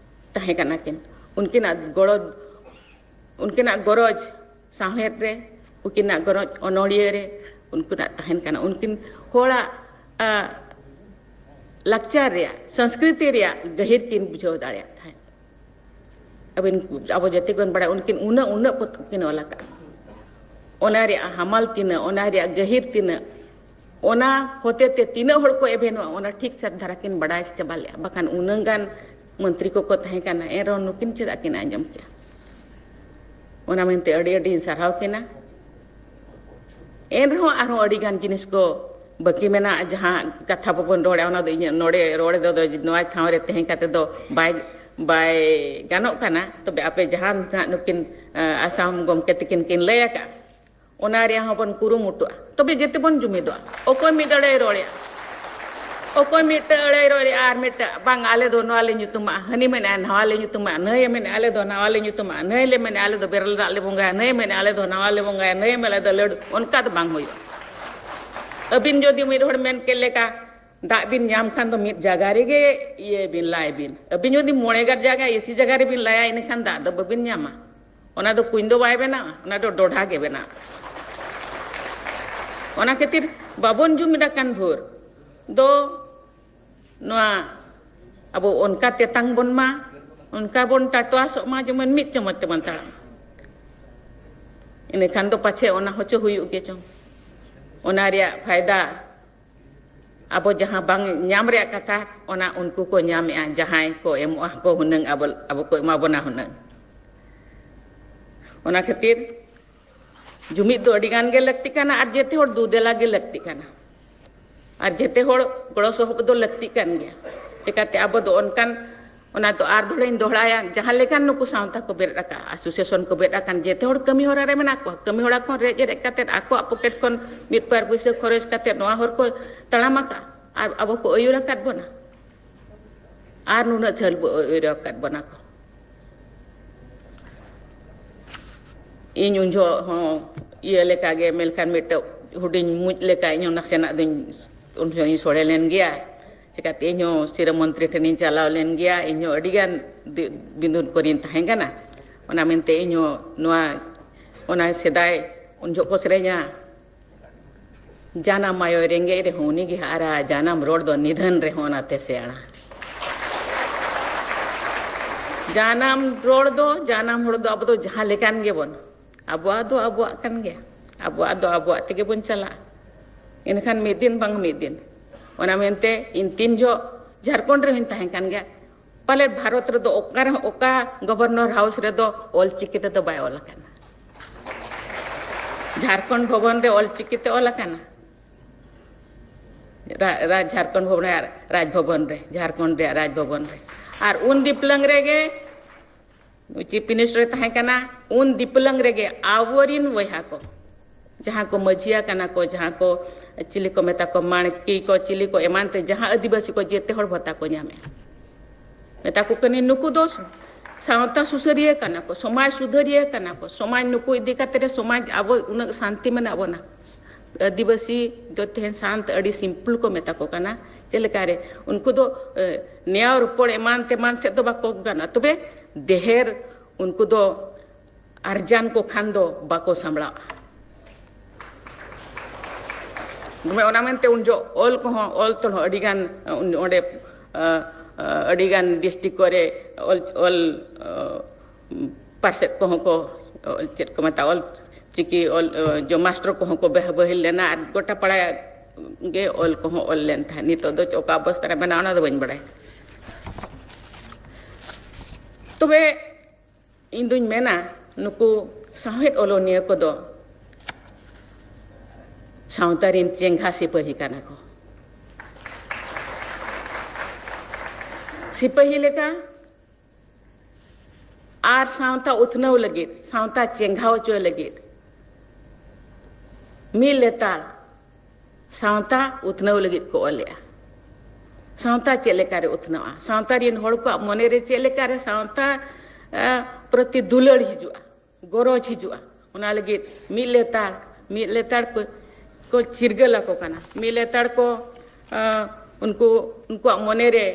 ᱛᱟᱦᱮᱸ ᱠᱟᱱᱟ ᱠᱤᱱ᱾ ᱩᱱᱠᱤᱱᱟᱜ ᱜᱚᱲᱚ, ᱩᱱᱠᱤᱱᱟᱜ ᱜᱚᱨᱚᱡᱽ ᱥᱟᱶᱦᱮᱫ ᱨᱮ, ᱩᱱᱠᱤᱱᱟᱜ ᱜᱚᱨᱚᱡᱽ ᱚᱱᱚᱬᱤᱭᱟᱹ ᱨᱮ ᱩᱱᱠᱤᱱᱟᱜ ᱛᱟᱦᱮᱱ ᱠᱟᱱᱟ᱾ ᱩᱱᱠᱤᱱ ᱦᱚᱲᱟᱜ, ᱟ, ᱞᱟᱠᱪᱟᱨ ᱨᱮᱭᱟᱜ, ᱥᱚᱝᱥᱠᱨᱤᱛᱤ ᱨᱮᱭᱟᱜ ᱜᱟᱹᱦᱤᱨ ᱠᱤᱱ ᱵᱩᱡᱷᱟᱹᱣ ᱫᱟᱲᱮᱭᱟᱜ ᱛᱟᱦᱮᱸᱫ᱾ ᱟᱹᱵᱤᱱ, ᱟᱵᱚ ᱡᱟᱹᱛᱤ ᱵᱚᱱ ᱵᱟᱲᱟᱭᱟ, ᱩᱱᱠᱤᱱ ᱩᱱᱟᱹᱜ, ᱩᱱᱟᱹᱜ ᱯᱚᱛᱚᱵ ᱠᱤᱱ ᱚᱞ ᱟᱠᱟᱫᱼᱟ᱾ ᱚᱱᱟ ᱨᱮᱭᱟᱜ ᱦᱟᱢᱟᱞ ᱛᱤᱱᱟᱹᱜ, ᱚᱱᱟ ᱨᱮᱭᱟᱜ ᱜᱟᱹᱦᱤᱨ ᱛᱤᱱᱟᱹᱜ, ᱚᱱᱟ ᱦᱚᱛᱮ ᱛᱮ ᱛᱤᱱᱟᱹᱜ ᱦᱚᱲ ᱠᱚ ᱮᱵᱷᱮᱱᱚᱜᱼᱟ, ᱚᱱᱟ ᱴᱷᱤᱠ ᱥᱟᱹᱛ ᱫᱷᱟᱨᱟ ᱠᱤᱱ ᱵᱟᱲᱟᱭ ᱪᱟᱵᱟ ᱞᱮᱫᱼᱟ᱾ ᱵᱟᱠᱷᱟᱱ ᱩᱱᱟᱹᱝ ᱜᱟᱱ ᱢᱚᱱᱛᱨᱤ ᱠᱚᱠᱚ ᱛᱟᱦᱮᱸ ᱠᱟᱱᱟ, ᱮᱱ ᱨᱮᱦᱚᱸ ᱱᱩᱠᱤᱱ ᱪᱮᱫᱟᱜ ᱠᱤᱱ ᱟᱸᱡᱚᱢ ᱠᱮᱭᱟ? ᱚᱱᱟ ᱢᱮᱱᱛᱮ ᱟᱹᱰᱤ ᱟᱹᱰᱤᱧ ᱥᱟᱨᱦᱟᱣ ᱠᱤᱱᱟ᱾ ᱮᱱ ᱨᱮᱦᱚᱸ ᱟᱨᱦᱚᱸ ᱟᱹᱰᱤ ᱜᱟᱱ ᱡᱤᱱᱤᱥ ᱠᱚ ᱵᱟᱹᱠᱤ ᱢᱮᱱᱟᱜᱼᱟ, ᱡᱟᱦᱟᱸ ᱠᱟᱛᱷᱟ ᱵᱟᱵᱚᱱ ᱨᱚᱲᱟ, ᱚᱱᱟ ᱫᱚ ᱤᱧᱟᱹᱜ ᱱᱚᱰᱮ ᱨᱚᱲ ᱫᱚ ᱱᱚᱣᱟ ᱴᱷᱟᱶ ᱨᱮ ᱛᱟᱦᱮᱸ ᱠᱟᱛᱮ ᱫᱚ ᱵᱟᱭ ᱵᱟᱭ ᱜᱟᱱᱚᱜ ᱠᱟᱱᱟ᱾ ᱛᱚᱵᱮ ᱟᱯᱮ ᱡᱟᱦᱟᱸ ᱱᱟᱦᱟᱜ ᱱᱩᱠᱤᱱ ᱟᱥᱟᱢ ᱜᱚᱢᱠᱮ ᱛᱟᱹᱠᱤᱱ ᱠᱤᱱ ᱞᱟᱹᱭ ᱟᱠᱟᱫ, ᱚᱱᱟ ᱨᱮᱭᱟᱜ ᱦᱚᱸᱵᱚᱱ ᱠᱩᱨᱩᱢᱩᱴᱩᱜᱼᱟ᱾ ᱛᱚᱵᱮ ᱡᱮᱛᱮ ᱵᱚᱱ ᱡᱩᱢᱤᱫᱚᱜᱼᱟ᱾ ᱚᱠᱚᱭ ᱢᱤᱫ ᱟᱹᱲᱟᱹᱭ ᱨᱚᱲᱮᱜᱼᱟ, ᱚᱠᱚᱭ ᱢᱤᱫᱴᱟᱹ ᱟᱹᱲᱟᱹᱭ ᱨᱚᱲᱮᱜᱼᱟ ᱟᱨ ᱢᱤᱫᱴᱟᱹ ᱵᱟᱝ, ᱟᱞᱮ ᱫᱚ ᱱᱚᱣᱟ ᱞᱮ ᱧᱩᱛᱩᱢᱟᱜᱼᱟ, ᱦᱟᱹᱱᱤ ᱢᱮᱱᱮᱜᱼᱟ ᱱᱟᱣᱟ ᱞᱮ ᱧᱩᱛᱩᱢᱟᱜᱼᱟ, ᱱᱟᱹᱭᱮ ᱢᱮᱱᱮᱜᱼᱟ ᱟᱞᱮ ᱫᱚ ᱱᱟᱣᱟ ᱞᱮ ᱧᱩᱛᱩᱢᱟᱜᱼᱟ, ᱱᱟᱹᱭ ᱞᱮ ᱢᱮᱱᱮᱜᱼᱟ ᱟᱞᱮ ᱫᱚ ᱵᱮᱨᱮᱞ ᱫᱟᱜ ᱞᱮ ᱵᱚᱸᱜᱟᱭᱟ, ᱱᱟᱹᱭᱮ ᱢᱮᱱᱮᱜᱼᱟ ᱟᱞᱮ ᱫᱚ ᱱᱟᱣᱟ ᱞᱮ ᱵᱚᱸᱜᱟᱭᱟ, ᱱᱟᱹᱭᱮ ᱢᱮᱱᱮᱜᱼᱟ ᱟᱞᱮ ᱫᱚ ᱞᱟᱹᱰᱩ, ᱚᱱᱠᱟ ᱫᱚ ᱵᱟᱝ ᱦᱩᱭᱩᱜᱼᱟ᱾ ᱟᱹᱵᱤᱱ ᱡᱩᱫᱤ ᱢᱤᱫ ᱦᱚᱲ ᱢᱮᱱ ᱠᱮᱫ ᱞᱮᱠᱟ ᱫᱟᱜ ᱵᱤᱱ ᱧᱟᱢ ᱠᱷᱟᱱ ᱫᱚ ᱢᱤᱫ ᱡᱟᱭᱜᱟ ᱨᱮᱜᱮ ᱤᱭᱟᱹ ᱵᱤᱱ ᱞᱟᱭ ᱵᱤᱱ᱾ ᱟᱹᱵᱤᱱ ᱡᱩᱫᱤ ᱢᱚᱬᱮ ᱜᱟᱨ ᱡᱟᱭᱜᱟ ᱮᱥᱤ ᱡᱟᱭᱜᱟ ᱨᱮᱵᱤᱱ ᱞᱟᱭᱟ, ᱤᱱᱟᱹᱠᱷᱟᱱ ᱫᱟᱜ ᱫᱚ ᱵᱟᱹᱵᱤᱱ ᱧᱟᱢᱟ᱾ ᱚᱱᱟ ᱫᱚ ᱠᱩᱧ ᱫᱚ ᱵᱟᱭ ᱵᱮᱱᱟᱣᱟ, ᱚᱱᱟ ᱫᱚ ᱰᱚᱰᱷᱟ ᱜᱮ ᱵᱮᱱᱟᱣᱟ᱾ ᱚᱱᱟ ᱠᱷᱟᱹᱛᱤᱨ ᱵᱟᱵᱚᱱ ᱡᱩᱢᱤᱫ ᱟᱠᱟᱱ ᱵᱷᱳᱨ ᱫᱚ ᱱᱚᱣᱟ ᱟᱵᱚ ᱚᱱᱠᱟ ᱛᱮᱛᱟᱝ ᱵᱚᱱ ᱢᱟ, ᱚᱱᱠᱟ ᱵᱚᱱ ᱴᱟᱴᱣᱟᱥᱚᱜ ᱢᱟ, ᱡᱮᱢᱚᱱ ᱢᱤᱫ ᱪᱟᱢᱚᱪ ᱛᱮᱵᱚᱱ ᱛᱟᱲᱟᱢ᱾ ᱤᱱᱟᱹᱠᱷᱟᱱ ᱫᱚ ᱯᱟᱪᱷᱮ ᱚᱱᱟ ᱦᱚᱪᱚ ᱦᱩᱭᱩᱜ ᱜᱮ ᱪᱚᱝ᱾ ᱚᱱᱟ ᱨᱮᱭᱟᱜ ᱯᱷᱟᱭᱫᱟ ᱟᱵᱚ ᱡᱟᱦᱟᱸ ᱵᱟᱝ ᱧᱟᱢ ᱨᱮᱭᱟᱜ ᱠᱟᱛᱷᱟ, ᱚᱱᱟ ᱩᱱᱠᱩ ᱠᱚ ᱧᱟᱢᱮᱜᱼᱟ, ᱡᱟᱦᱟᱸᱭ ᱠᱚ ᱮᱢᱚᱜᱼᱟ ᱠᱚ ᱦᱩᱱᱟᱹᱝ, ᱟᱵᱚ, ᱟᱵᱚ ᱠᱚ ᱮᱢᱟ ᱵᱚᱱᱟ ᱦᱩᱱᱟᱹᱝ᱾ ᱚᱱᱟ ᱠᱷᱟᱹᱛᱤᱨ ᱡᱩᱢᱤᱫ ᱫᱚ ᱟᱹᱰᱤ ᱜᱟᱱ ᱜᱮ ᱞᱟᱹᱠᱛᱤ ᱠᱟᱱᱟ ᱟᱨ ᱡᱮᱛᱮ ᱦᱚᱲ ᱫᱩ ᱫᱮᱞᱟ ᱜᱮ ᱞᱟᱹᱠᱛᱤ ᱠᱟᱱᱟ᱾ ᱟᱨ ᱡᱮᱛᱮ ᱦᱚᱲ ᱜᱚᱲᱚ ᱥᱚᱯᱚᱦᱚᱫ ᱫᱚ ᱞᱟᱹᱠᱛᱤ ᱠᱟᱱ ᱜᱮᱭᱟ᱾ ᱪᱮᱠᱟᱛᱮ ᱟᱵᱚ ᱫᱚ ᱚᱱᱠᱟᱱ, ᱚᱱᱟ ᱫᱚ ᱟᱨ ᱫᱚᱦᱲᱟᱧ ᱫᱚᱦᱲᱟᱭᱟ, ᱡᱟᱦᱟᱸ ᱞᱮᱠᱟᱱ ᱱᱩᱠᱩ ᱥᱟᱶᱛᱟ ᱠᱚ ᱵᱮᱨᱮᱫ ᱟᱠᱟᱫ, ᱟᱥᱳᱥᱤᱭᱮᱥᱚᱱ ᱠᱚ ᱵᱮᱨᱮᱫ ᱟᱠᱟᱱ, ᱡᱮᱛᱮ ᱦᱚᱲ ᱠᱟᱹᱢᱤ ᱦᱚᱨᱟ ᱨᱮ ᱢᱮᱱᱟᱜ ᱠᱚᱣᱟ᱾ ᱠᱟᱹᱢᱤ ᱦᱚᱨᱟ ᱠᱷᱚᱱ ᱨᱮᱡ ᱨᱮᱡ ᱠᱟᱛᱮ ᱟᱠᱚᱣᱟᱜ ᱯᱚᱠᱮᱴ ᱠᱷᱚᱱ ᱢᱤᱫ ᱵᱟᱨ ᱯᱩᱭᱥᱟᱹ ᱠᱷᱚᱨᱚᱪ ᱠᱟᱛᱮ ᱱᱚᱣᱟ ᱦᱚᱨ ᱠᱚ ᱛᱟᱲᱟᱢ ᱟᱠᱟᱫ ᱟᱨ ᱟᱵᱚ ᱠᱚ ᱟᱹᱭᱩᱨ ᱟᱠᱟᱫ ᱵᱚᱱᱟ᱾ ᱟᱨ ᱱᱩᱱᱟᱹᱜ ᱡᱷᱟᱹᱞ ᱵᱚ ᱟᱹᱭᱩᱨ ᱟᱠᱟᱫ ᱵᱚᱱᱟ ᱠᱚ᱾ ᱤᱧ ᱩᱱ ᱡᱚᱦᱚᱜ ᱦᱚᱸ ᱤᱭᱟᱹ ᱞᱮᱠᱟᱜᱮ, ᱢᱮᱱᱠᱷᱟᱱ ᱢᱤᱫᱴᱮᱡ ᱦᱩᱰᱤᱧ ᱢᱩᱡ ᱞᱮᱠᱟ ᱤᱧ ᱦᱚᱸ ᱱᱟᱥᱮᱱᱟᱜ ᱫᱚᱧ, ᱩᱱ ᱡᱚᱦᱚᱜ ᱤᱧ ᱥᱚᱲᱮ ᱞᱮᱱ ᱜᱮᱭᱟ᱾ ᱪᱤᱠᱟᱹᱛᱮ ᱤᱧ ᱦᱚᱸ ᱥᱤᱨᱟᱹ ᱢᱚᱱᱛᱨᱤ ᱴᱷᱮᱱᱤᱧ ᱪᱟᱞᱟᱣ ᱞᱮᱱ ᱜᱮᱭᱟ, ᱤᱧ ᱦᱚᱸ ᱟᱹᱰᱤ ᱜᱟᱱ ᱵᱤ-, ᱵᱤᱸᱫᱩᱱ ᱠᱚᱨᱮᱧ ᱛᱟᱦᱮᱸ ᱠᱟᱱᱟ᱾ ᱚᱱᱟ ᱢᱮᱱᱛᱮ ᱤᱧ ᱦᱚᱸ ᱱᱚᱣᱟ, ᱚᱱᱟ ᱥᱮᱫᱟᱭ ᱩᱱ ᱡᱚᱦᱚᱜ ᱠᱚ ᱥᱮᱨᱮᱧᱟ, "ᱡᱟᱱᱟᱢ ᱟᱭᱳᱭ ᱨᱮᱸᱜᱮᱡ ᱨᱮᱦᱚᱸ ᱩᱱᱤ ᱜᱮ ᱦᱟᱨᱟ, ᱡᱟᱱᱟᱢ ᱨᱚᱲ ᱫᱚ ᱱᱤᱫᱷᱟᱹᱱ ᱨᱮᱦᱚᱸ ᱚᱱᱟᱛᱮ ᱥᱮᱬᱟ᱾" ᱡᱟᱱᱟᱢ ᱨᱚᱲ ᱫᱚ, ᱡᱟᱱᱟᱢ ᱦᱚᱲ ᱫᱚ ᱟᱵᱚ ᱫᱚ ᱡᱟᱦᱟᱸ ᱞᱮᱠᱟᱱ ᱜᱮᱵᱚᱱ, ᱟᱵᱚᱣᱟᱜ ᱫᱚ ᱟᱵᱚᱣᱟᱜ ᱠᱟᱱ ᱜᱮᱭᱟ, ᱟᱵᱚᱣᱟᱜ ᱫᱚ ᱟᱵᱚᱣᱟᱜ ᱛᱮᱜᱮ ᱵᱚᱱ ᱪᱟᱞᱟᱜᱼᱟ᱾ ᱮᱱᱠᱷᱟᱱ ᱢᱤᱫ ᱫᱤᱱ ᱵᱟᱝ ᱢᱤᱫ ᱫᱤᱱ, ᱚᱱᱟ ᱢᱮᱱᱛᱮ ᱤᱧ ᱛᱤᱱ ᱡᱚᱦᱚᱜ ᱡᱷᱟᱲᱠᱷᱚᱸᱰ ᱨᱮᱦᱚᱸᱧ ᱛᱟᱦᱮᱸ ᱠᱟᱱ ᱜᱮᱭᱟ, ᱯᱟᱞᱮ ᱵᱷᱟᱨᱚᱛ ᱨᱮᱫᱚ ᱚᱠᱟ ᱨᱮᱦᱚᱸ, ᱚᱠᱟ ᱜᱚᱵᱷᱚᱨᱱᱚᱨ ᱦᱟᱣᱩᱥ ᱨᱮᱫᱚ ᱚᱞ ᱪᱤᱠᱤ ᱛᱮᱫᱚ ᱵᱟᱭ ᱚᱞ ᱟᱠᱟᱱᱟ᱾ ᱡᱷᱟᱲᱠᱷᱚᱸᱰ ᱵᱷᱚᱵᱚᱱ ᱨᱮ ᱚᱞᱪᱤᱠᱤ ᱛᱮ ᱚᱞ ᱟᱠᱟᱱᱟ᱾ ᱨᱟ-, ᱨᱟ-, ᱡᱷᱟᱲᱠᱷᱚᱸᱰ ᱵᱷᱚᱵᱚᱱ ᱨᱮᱭᱟᱜ ᱨᱟᱡᱽᱵᱷᱚᱵᱚᱱ ᱨᱮ, ᱡᱷᱟᱲᱠᱷᱚᱸᱰ ᱨᱮᱭᱟᱜ ᱨᱟᱡᱽᱵᱷᱚᱵᱚᱱ ᱨᱮ᱾ ᱟᱨ ᱩᱱ ᱫᱤᱯᱞᱟᱹᱝ ᱨᱮᱜᱮ ᱪᱤᱯ ᱢᱤᱱᱤᱥᱴᱟᱨ ᱮ ᱛᱟᱦᱮᱸ ᱠᱟᱱᱟ, ᱩᱱ ᱫᱤᱯᱞᱟᱹᱝ ᱨᱮᱜᱮ ᱟᱵᱚᱨᱤᱱ ᱵᱚᱭᱦᱟ ᱠᱚ, ᱡᱟᱦᱟᱸ ᱠᱚ ᱢᱟᱹᱡᱷᱤᱭᱟ ᱠᱟᱱᱟ ᱠᱚ, ᱡᱟᱦᱟᱸ ᱠᱚ ᱪᱤᱞᱤ ᱠᱚ ᱢᱮᱛᱟ ᱠᱚ, ᱢᱟᱬᱠᱤ ᱠᱚ, ᱪᱤᱞᱤ ᱠᱚ ᱮᱢᱟᱱ ᱛᱮ, ᱡᱟᱦᱟᱸ ᱟᱹᱫᱤᱵᱟᱹᱥᱤ ᱠᱚ ᱡᱮᱛᱮ ᱦᱚᱲ ᱵᱷᱟᱛᱟ ᱠᱚ ᱧᱟᱢᱮᱜᱼᱟ᱾ ᱢᱮᱛᱟ ᱠᱚ ᱠᱟᱹᱱᱟᱹᱧ, ᱱᱩᱠᱩ ᱫᱚ ᱥᱟᱶᱛᱟ ᱥᱩᱥᱟᱹᱨᱤᱭᱟᱹ ᱠᱟᱱᱟ ᱠᱚ, ᱥᱚᱢᱟᱡᱽ ᱥᱩᱫᱷᱟᱹᱨᱤᱭᱟᱹ ᱠᱟᱱᱟ ᱠᱚ, ᱥᱚᱢᱟᱡᱽ ᱱᱩᱠᱩ ᱤᱫᱤ ᱠᱟᱛᱮ ᱨᱮ ᱥᱚᱢᱟᱡᱽ ᱟᱵᱚ ᱩᱱᱟᱹᱜ ᱥᱟᱱᱛᱤ ᱢᱮᱱᱟᱜ ᱵᱚᱱᱟ᱾ ᱟᱹᱫᱤᱵᱟᱹᱥᱤ ᱫᱚ ᱛᱮᱦᱮᱧ ᱥᱟᱱᱛ ᱟᱹᱰᱤ ᱥᱤᱢᱯᱞ ᱠᱚ ᱢᱮᱛᱟ ᱠᱚ ᱠᱟᱱᱟ᱾ ᱪᱮᱫ ᱞᱮᱠᱟ ᱨᱮ? ᱩᱱᱠᱩ ᱫᱚ, ᱮ, ᱱᱮᱭᱟᱣ ᱨᱚᱯᱚᱲ ᱮᱢᱟᱱ ᱛᱮᱢᱟᱱ ᱥᱮᱫ ᱫᱚ ᱵᱟᱠᱚ ᱜᱟᱱᱟ, ᱛᱚᱵᱮ ᱰᱷᱮᱨ ᱩᱱᱠᱩ ᱫᱚ ᱟᱨᱡᱟᱱ ᱠᱚ ᱠᱷᱟᱱ ᱫᱚ ᱵᱟᱠᱚ ᱥᱟᱢᱵᱲᱟᱜᱼᱟ᱾ ᱫᱚᱢᱮ ᱚᱱᱟ ᱢᱮᱱᱛᱮ ᱩᱱ ᱡᱚᱦᱚᱜ ᱚᱞ ᱠᱚᱦᱚᱸ, ᱚᱞ ᱛᱚᱞ ᱦᱚᱸ ᱟᱹᱰᱤ ᱜᱟᱱ, ᱚᱸᱰᱮ, ᱟ, ᱟ, ᱟᱹᱰᱤ ᱜᱟᱱ ᱰᱤᱥᱴᱨᱤᱠᱴ ᱠᱚᱨᱮ ᱚᱞ, ᱚᱞ, ᱟ, ᱯᱟᱨᱥᱮᱫ ᱠᱚᱦᱚᱸ ᱠᱚ, ᱚᱞ, ᱪᱮᱫ ᱠᱚ ᱢᱮᱛᱟᱜᱼᱟ, ᱚᱞ ᱪᱤᱠᱤ ᱚᱞ, ᱟ, ᱡᱚ ᱢᱟᱥᱴᱟᱨ ᱠᱚᱦᱚᱸ ᱠᱚ ᱵᱮᱦ-, ᱵᱟᱹᱦᱤᱞ ᱞᱮᱱᱟ ᱟᱨ ᱜᱚᱴᱟ ᱯᱟᱲᱟ ᱜᱮ ᱚᱞ ᱠᱚᱦᱚᱸ ᱚᱞ ᱞᱮᱱ ᱛᱟᱦᱮᱸᱫ᱾ ᱱᱤᱛᱚᱜ ᱫᱚ ᱚᱠᱟ ᱚᱵᱚᱥᱛᱟ ᱨᱮ ᱢᱮᱱᱟᱜᱼᱟ, ᱚᱱᱟ ᱫᱚ ᱵᱟᱹᱧ ᱵᱟᱲᱟᱭᱟ᱾ ᱛᱚᱵᱮ ᱤᱧ ᱫᱩᱧ ᱢᱮᱱᱟ, ᱱᱩᱠᱩ ᱥᱟᱶᱦᱮᱫ ᱚᱞᱚᱱᱤᱭᱟᱹ ᱠᱚᱫᱚ ᱥᱟᱶᱛᱟ ᱨᱤᱱ ᱪᱮᱸᱜᱷᱟ ᱥᱤᱯᱟᱹᱦᱤ ᱠᱟᱱᱟ ᱠᱚ᱾ ᱥᱤᱯᱟᱹᱦᱤ ᱞᱮᱠᱟ ᱟᱨ ᱥᱟᱶᱛᱟ ᱩᱛᱱᱟᱹᱣ ᱞᱟᱹᱜᱤᱫ, ᱥᱟᱶᱛᱟ ᱪᱮᱸᱜᱷᱟᱣ ᱦᱚᱪᱚᱭ ᱞᱟᱹᱜᱤᱫ ᱢᱤᱫ ᱞᱮᱛᱟᱲ ᱥᱟᱶᱛᱟ ᱩᱛᱱᱟᱹᱣ ᱞᱟᱹᱜᱤᱫ ᱠᱚ ᱚᱞᱮᱜᱼᱟ᱾ ᱥᱟᱶᱛᱟ ᱪᱮᱫ ᱞᱮᱠᱟᱨᱮ ᱩᱛᱱᱟᱹᱜᱼᱟ? ᱥᱟᱶᱛᱟ ᱨᱤᱱ ᱦᱚᱲ ᱠᱚᱣᱟᱜ ᱢᱚᱱᱮᱨᱮ ᱪᱮᱫ ᱞᱮᱠᱟᱨᱮ ᱥᱟᱶᱛᱟ, ᱮ, ᱯᱨᱚᱛᱤ ᱫᱩᱞᱟᱹᱲ ᱦᱤᱡᱩᱜᱼᱟ, ᱜᱚᱨᱚᱡᱽ ᱦᱤᱡᱩᱜᱼᱟ? ᱚᱱᱟ ᱞᱟᱹᱜᱤᱫ ᱢᱤᱫ ᱞᱮᱛᱟᱲ, ᱢᱤᱫ ᱞᱮᱛᱟᱲ ᱠᱚ, ᱠᱚ ᱪᱤᱨᱜᱟᱹᱞ ᱟᱠᱚ ᱠᱟᱱᱟ᱾ ᱢᱤᱫ ᱞᱮᱛᱟᱲ ᱠᱚ, ᱮ, ᱩᱱᱠᱩ, ᱩᱱᱠᱩᱣᱟᱜ ᱢᱚᱱᱮᱨᱮ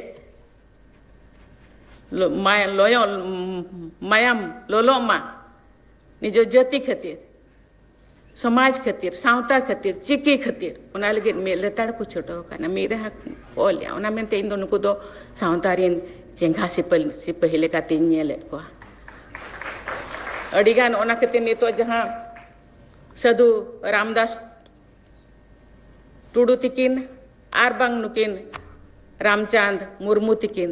ᱞᱚ-, ᱢᱟᱭ-, ᱞᱚᱭᱚ-, ᱢᱟᱭᱟᱢ ᱞᱚᱞᱚᱜ ᱢᱟ, ᱱᱤᱡᱚ ᱡᱟᱹᱛᱤ ᱠᱷᱟᱹᱛᱤᱨ, ᱥᱚᱢᱟᱡᱽ ᱠᱷᱟᱹᱛᱤᱨ, ᱥᱟᱶᱛᱟ ᱠᱷᱟᱹᱛᱤᱨ, ᱪᱤᱠᱤ ᱠᱷᱟᱹᱛᱤᱨ, ᱚᱱᱟ ᱞᱟᱹᱜᱤᱫ ᱢᱤᱫ ᱞᱮᱛᱟᱲ ᱠᱚ ᱪᱷᱩᱴᱟᱹᱣ ᱟᱠᱟᱱᱟ, ᱢᱤᱫ ᱨᱟᱦᱟ ᱠᱚ ᱚᱞᱮᱜᱼᱟ᱾ ᱚᱱᱟ ᱢᱮᱱᱛᱮ ᱤᱧ ᱫᱚ ᱱᱩᱠᱩ ᱫᱚ ᱥᱟᱶᱛᱟ ᱨᱤᱱ ᱪᱮᱸᱜᱷᱟ ᱥᱤᱯᱟᱹ-, ᱥᱤᱯᱟᱹᱦᱤ ᱞᱮᱠᱟᱛᱤᱧ ᱧᱮᱞᱮᱫ ᱠᱚᱣᱟ᱾ ᱟᱹᱰᱤᱜᱟᱱ ᱚᱱᱟ ᱠᱷᱟᱹᱛᱤᱨ ᱱᱤᱛᱚᱜ ᱡᱟᱦᱟᱸ ᱥᱟᱹᱫᱷᱩ ᱨᱟᱢᱫᱟᱥ ᱴᱩᱰᱩ ᱛᱤᱠᱤᱱ ᱟᱨ ᱵᱟᱝ ᱱᱩᱠᱤᱱ ᱨᱟᱢᱪᱟᱸᱫᱽ ᱢᱩᱨᱢᱩ ᱛᱤᱠᱤᱱ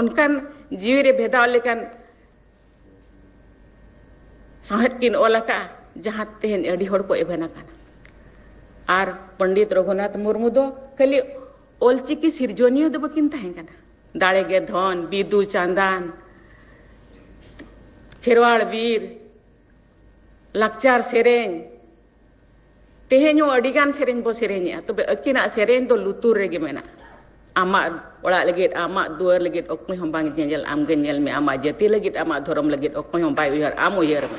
ᱚᱱᱠᱟᱱ ᱡᱤᱣᱤ ᱨᱮ ᱵᱷᱮᱫᱟᱣ ᱞᱮᱠᱟᱱ ᱥᱟᱶᱦᱮᱫ ᱠᱤᱱ ᱚᱞ ᱟᱠᱟᱫᱼᱟ᱾ ᱡᱟᱦᱟᱸ ᱛᱮᱦᱮᱧ ᱟᱹᱰᱤ ᱦᱚᱲ ᱠᱚ ᱮᱵᱷᱮᱱ ᱟᱠᱟᱱᱟ᱾ ᱟᱨ ᱯᱚᱱᱰᱤᱛ ᱨᱚᱜᱷᱩᱱᱟᱛᱷ ᱢᱩᱨᱢᱩ ᱫᱚ ᱠᱷᱟᱹᱞᱤ ᱚᱞᱪᱤᱠᱤ ᱥᱤᱨᱡᱚᱱᱤᱭᱟᱹ ᱫᱚ ᱵᱟᱹᱠᱤᱱ ᱛᱟᱦᱮᱸ ᱠᱟᱱᱟ᱾ ᱫᱟᱲᱮ ᱜᱮ ᱫᱷᱚᱱ, ᱵᱤᱫᱩ ᱪᱟᱸᱫᱟᱱ, ᱠᱷᱮᱨᱣᱟᱲ ᱵᱤᱨ, ᱞᱟᱠᱪᱟᱨ ᱥᱮᱨᱮᱧ, ᱛᱮᱦᱮᱧ ᱦᱚᱸ ᱟᱹᱰᱤ ᱜᱟᱱ ᱥᱮᱨᱮᱧ ᱵᱚ ᱥᱮᱨᱮᱧᱮᱜᱼᱟ, ᱛᱚᱵᱮ ᱟᱹᱠᱤᱱᱟᱜ ᱥᱮᱨᱮᱧ ᱫᱚ ᱞᱩᱛᱩᱨ ᱨᱮᱜᱮ ᱢᱮᱱᱟᱜᱼᱟ᱾ ᱟᱢᱟᱜ ᱚᱲᱟᱜ ᱞᱟᱹᱜᱤᱫ, ᱟᱢᱟᱜ ᱫᱩᱣᱟᱹᱨ ᱞᱟᱹᱜᱤᱫ ᱚᱠᱚᱭ ᱦᱚᱸ ᱵᱟᱝ ᱧᱮᱧᱮᱞ, ᱟᱢ ᱜᱮ ᱧᱮᱞ ᱢᱮ᱾ ᱟᱢᱟᱜ ᱡᱟᱹᱛᱤ ᱞᱟᱹᱜᱤᱫ, ᱟᱢᱟᱜ ᱫᱷᱚᱨᱚᱢ ᱞᱟᱹᱜᱤᱫ ᱚᱠᱚᱭ ᱦᱚᱸ ᱵᱟᱭ ᱩᱭᱦᱟᱹᱨ, ᱟᱢ ᱩᱭᱦᱟᱹᱨ ᱢᱮ᱾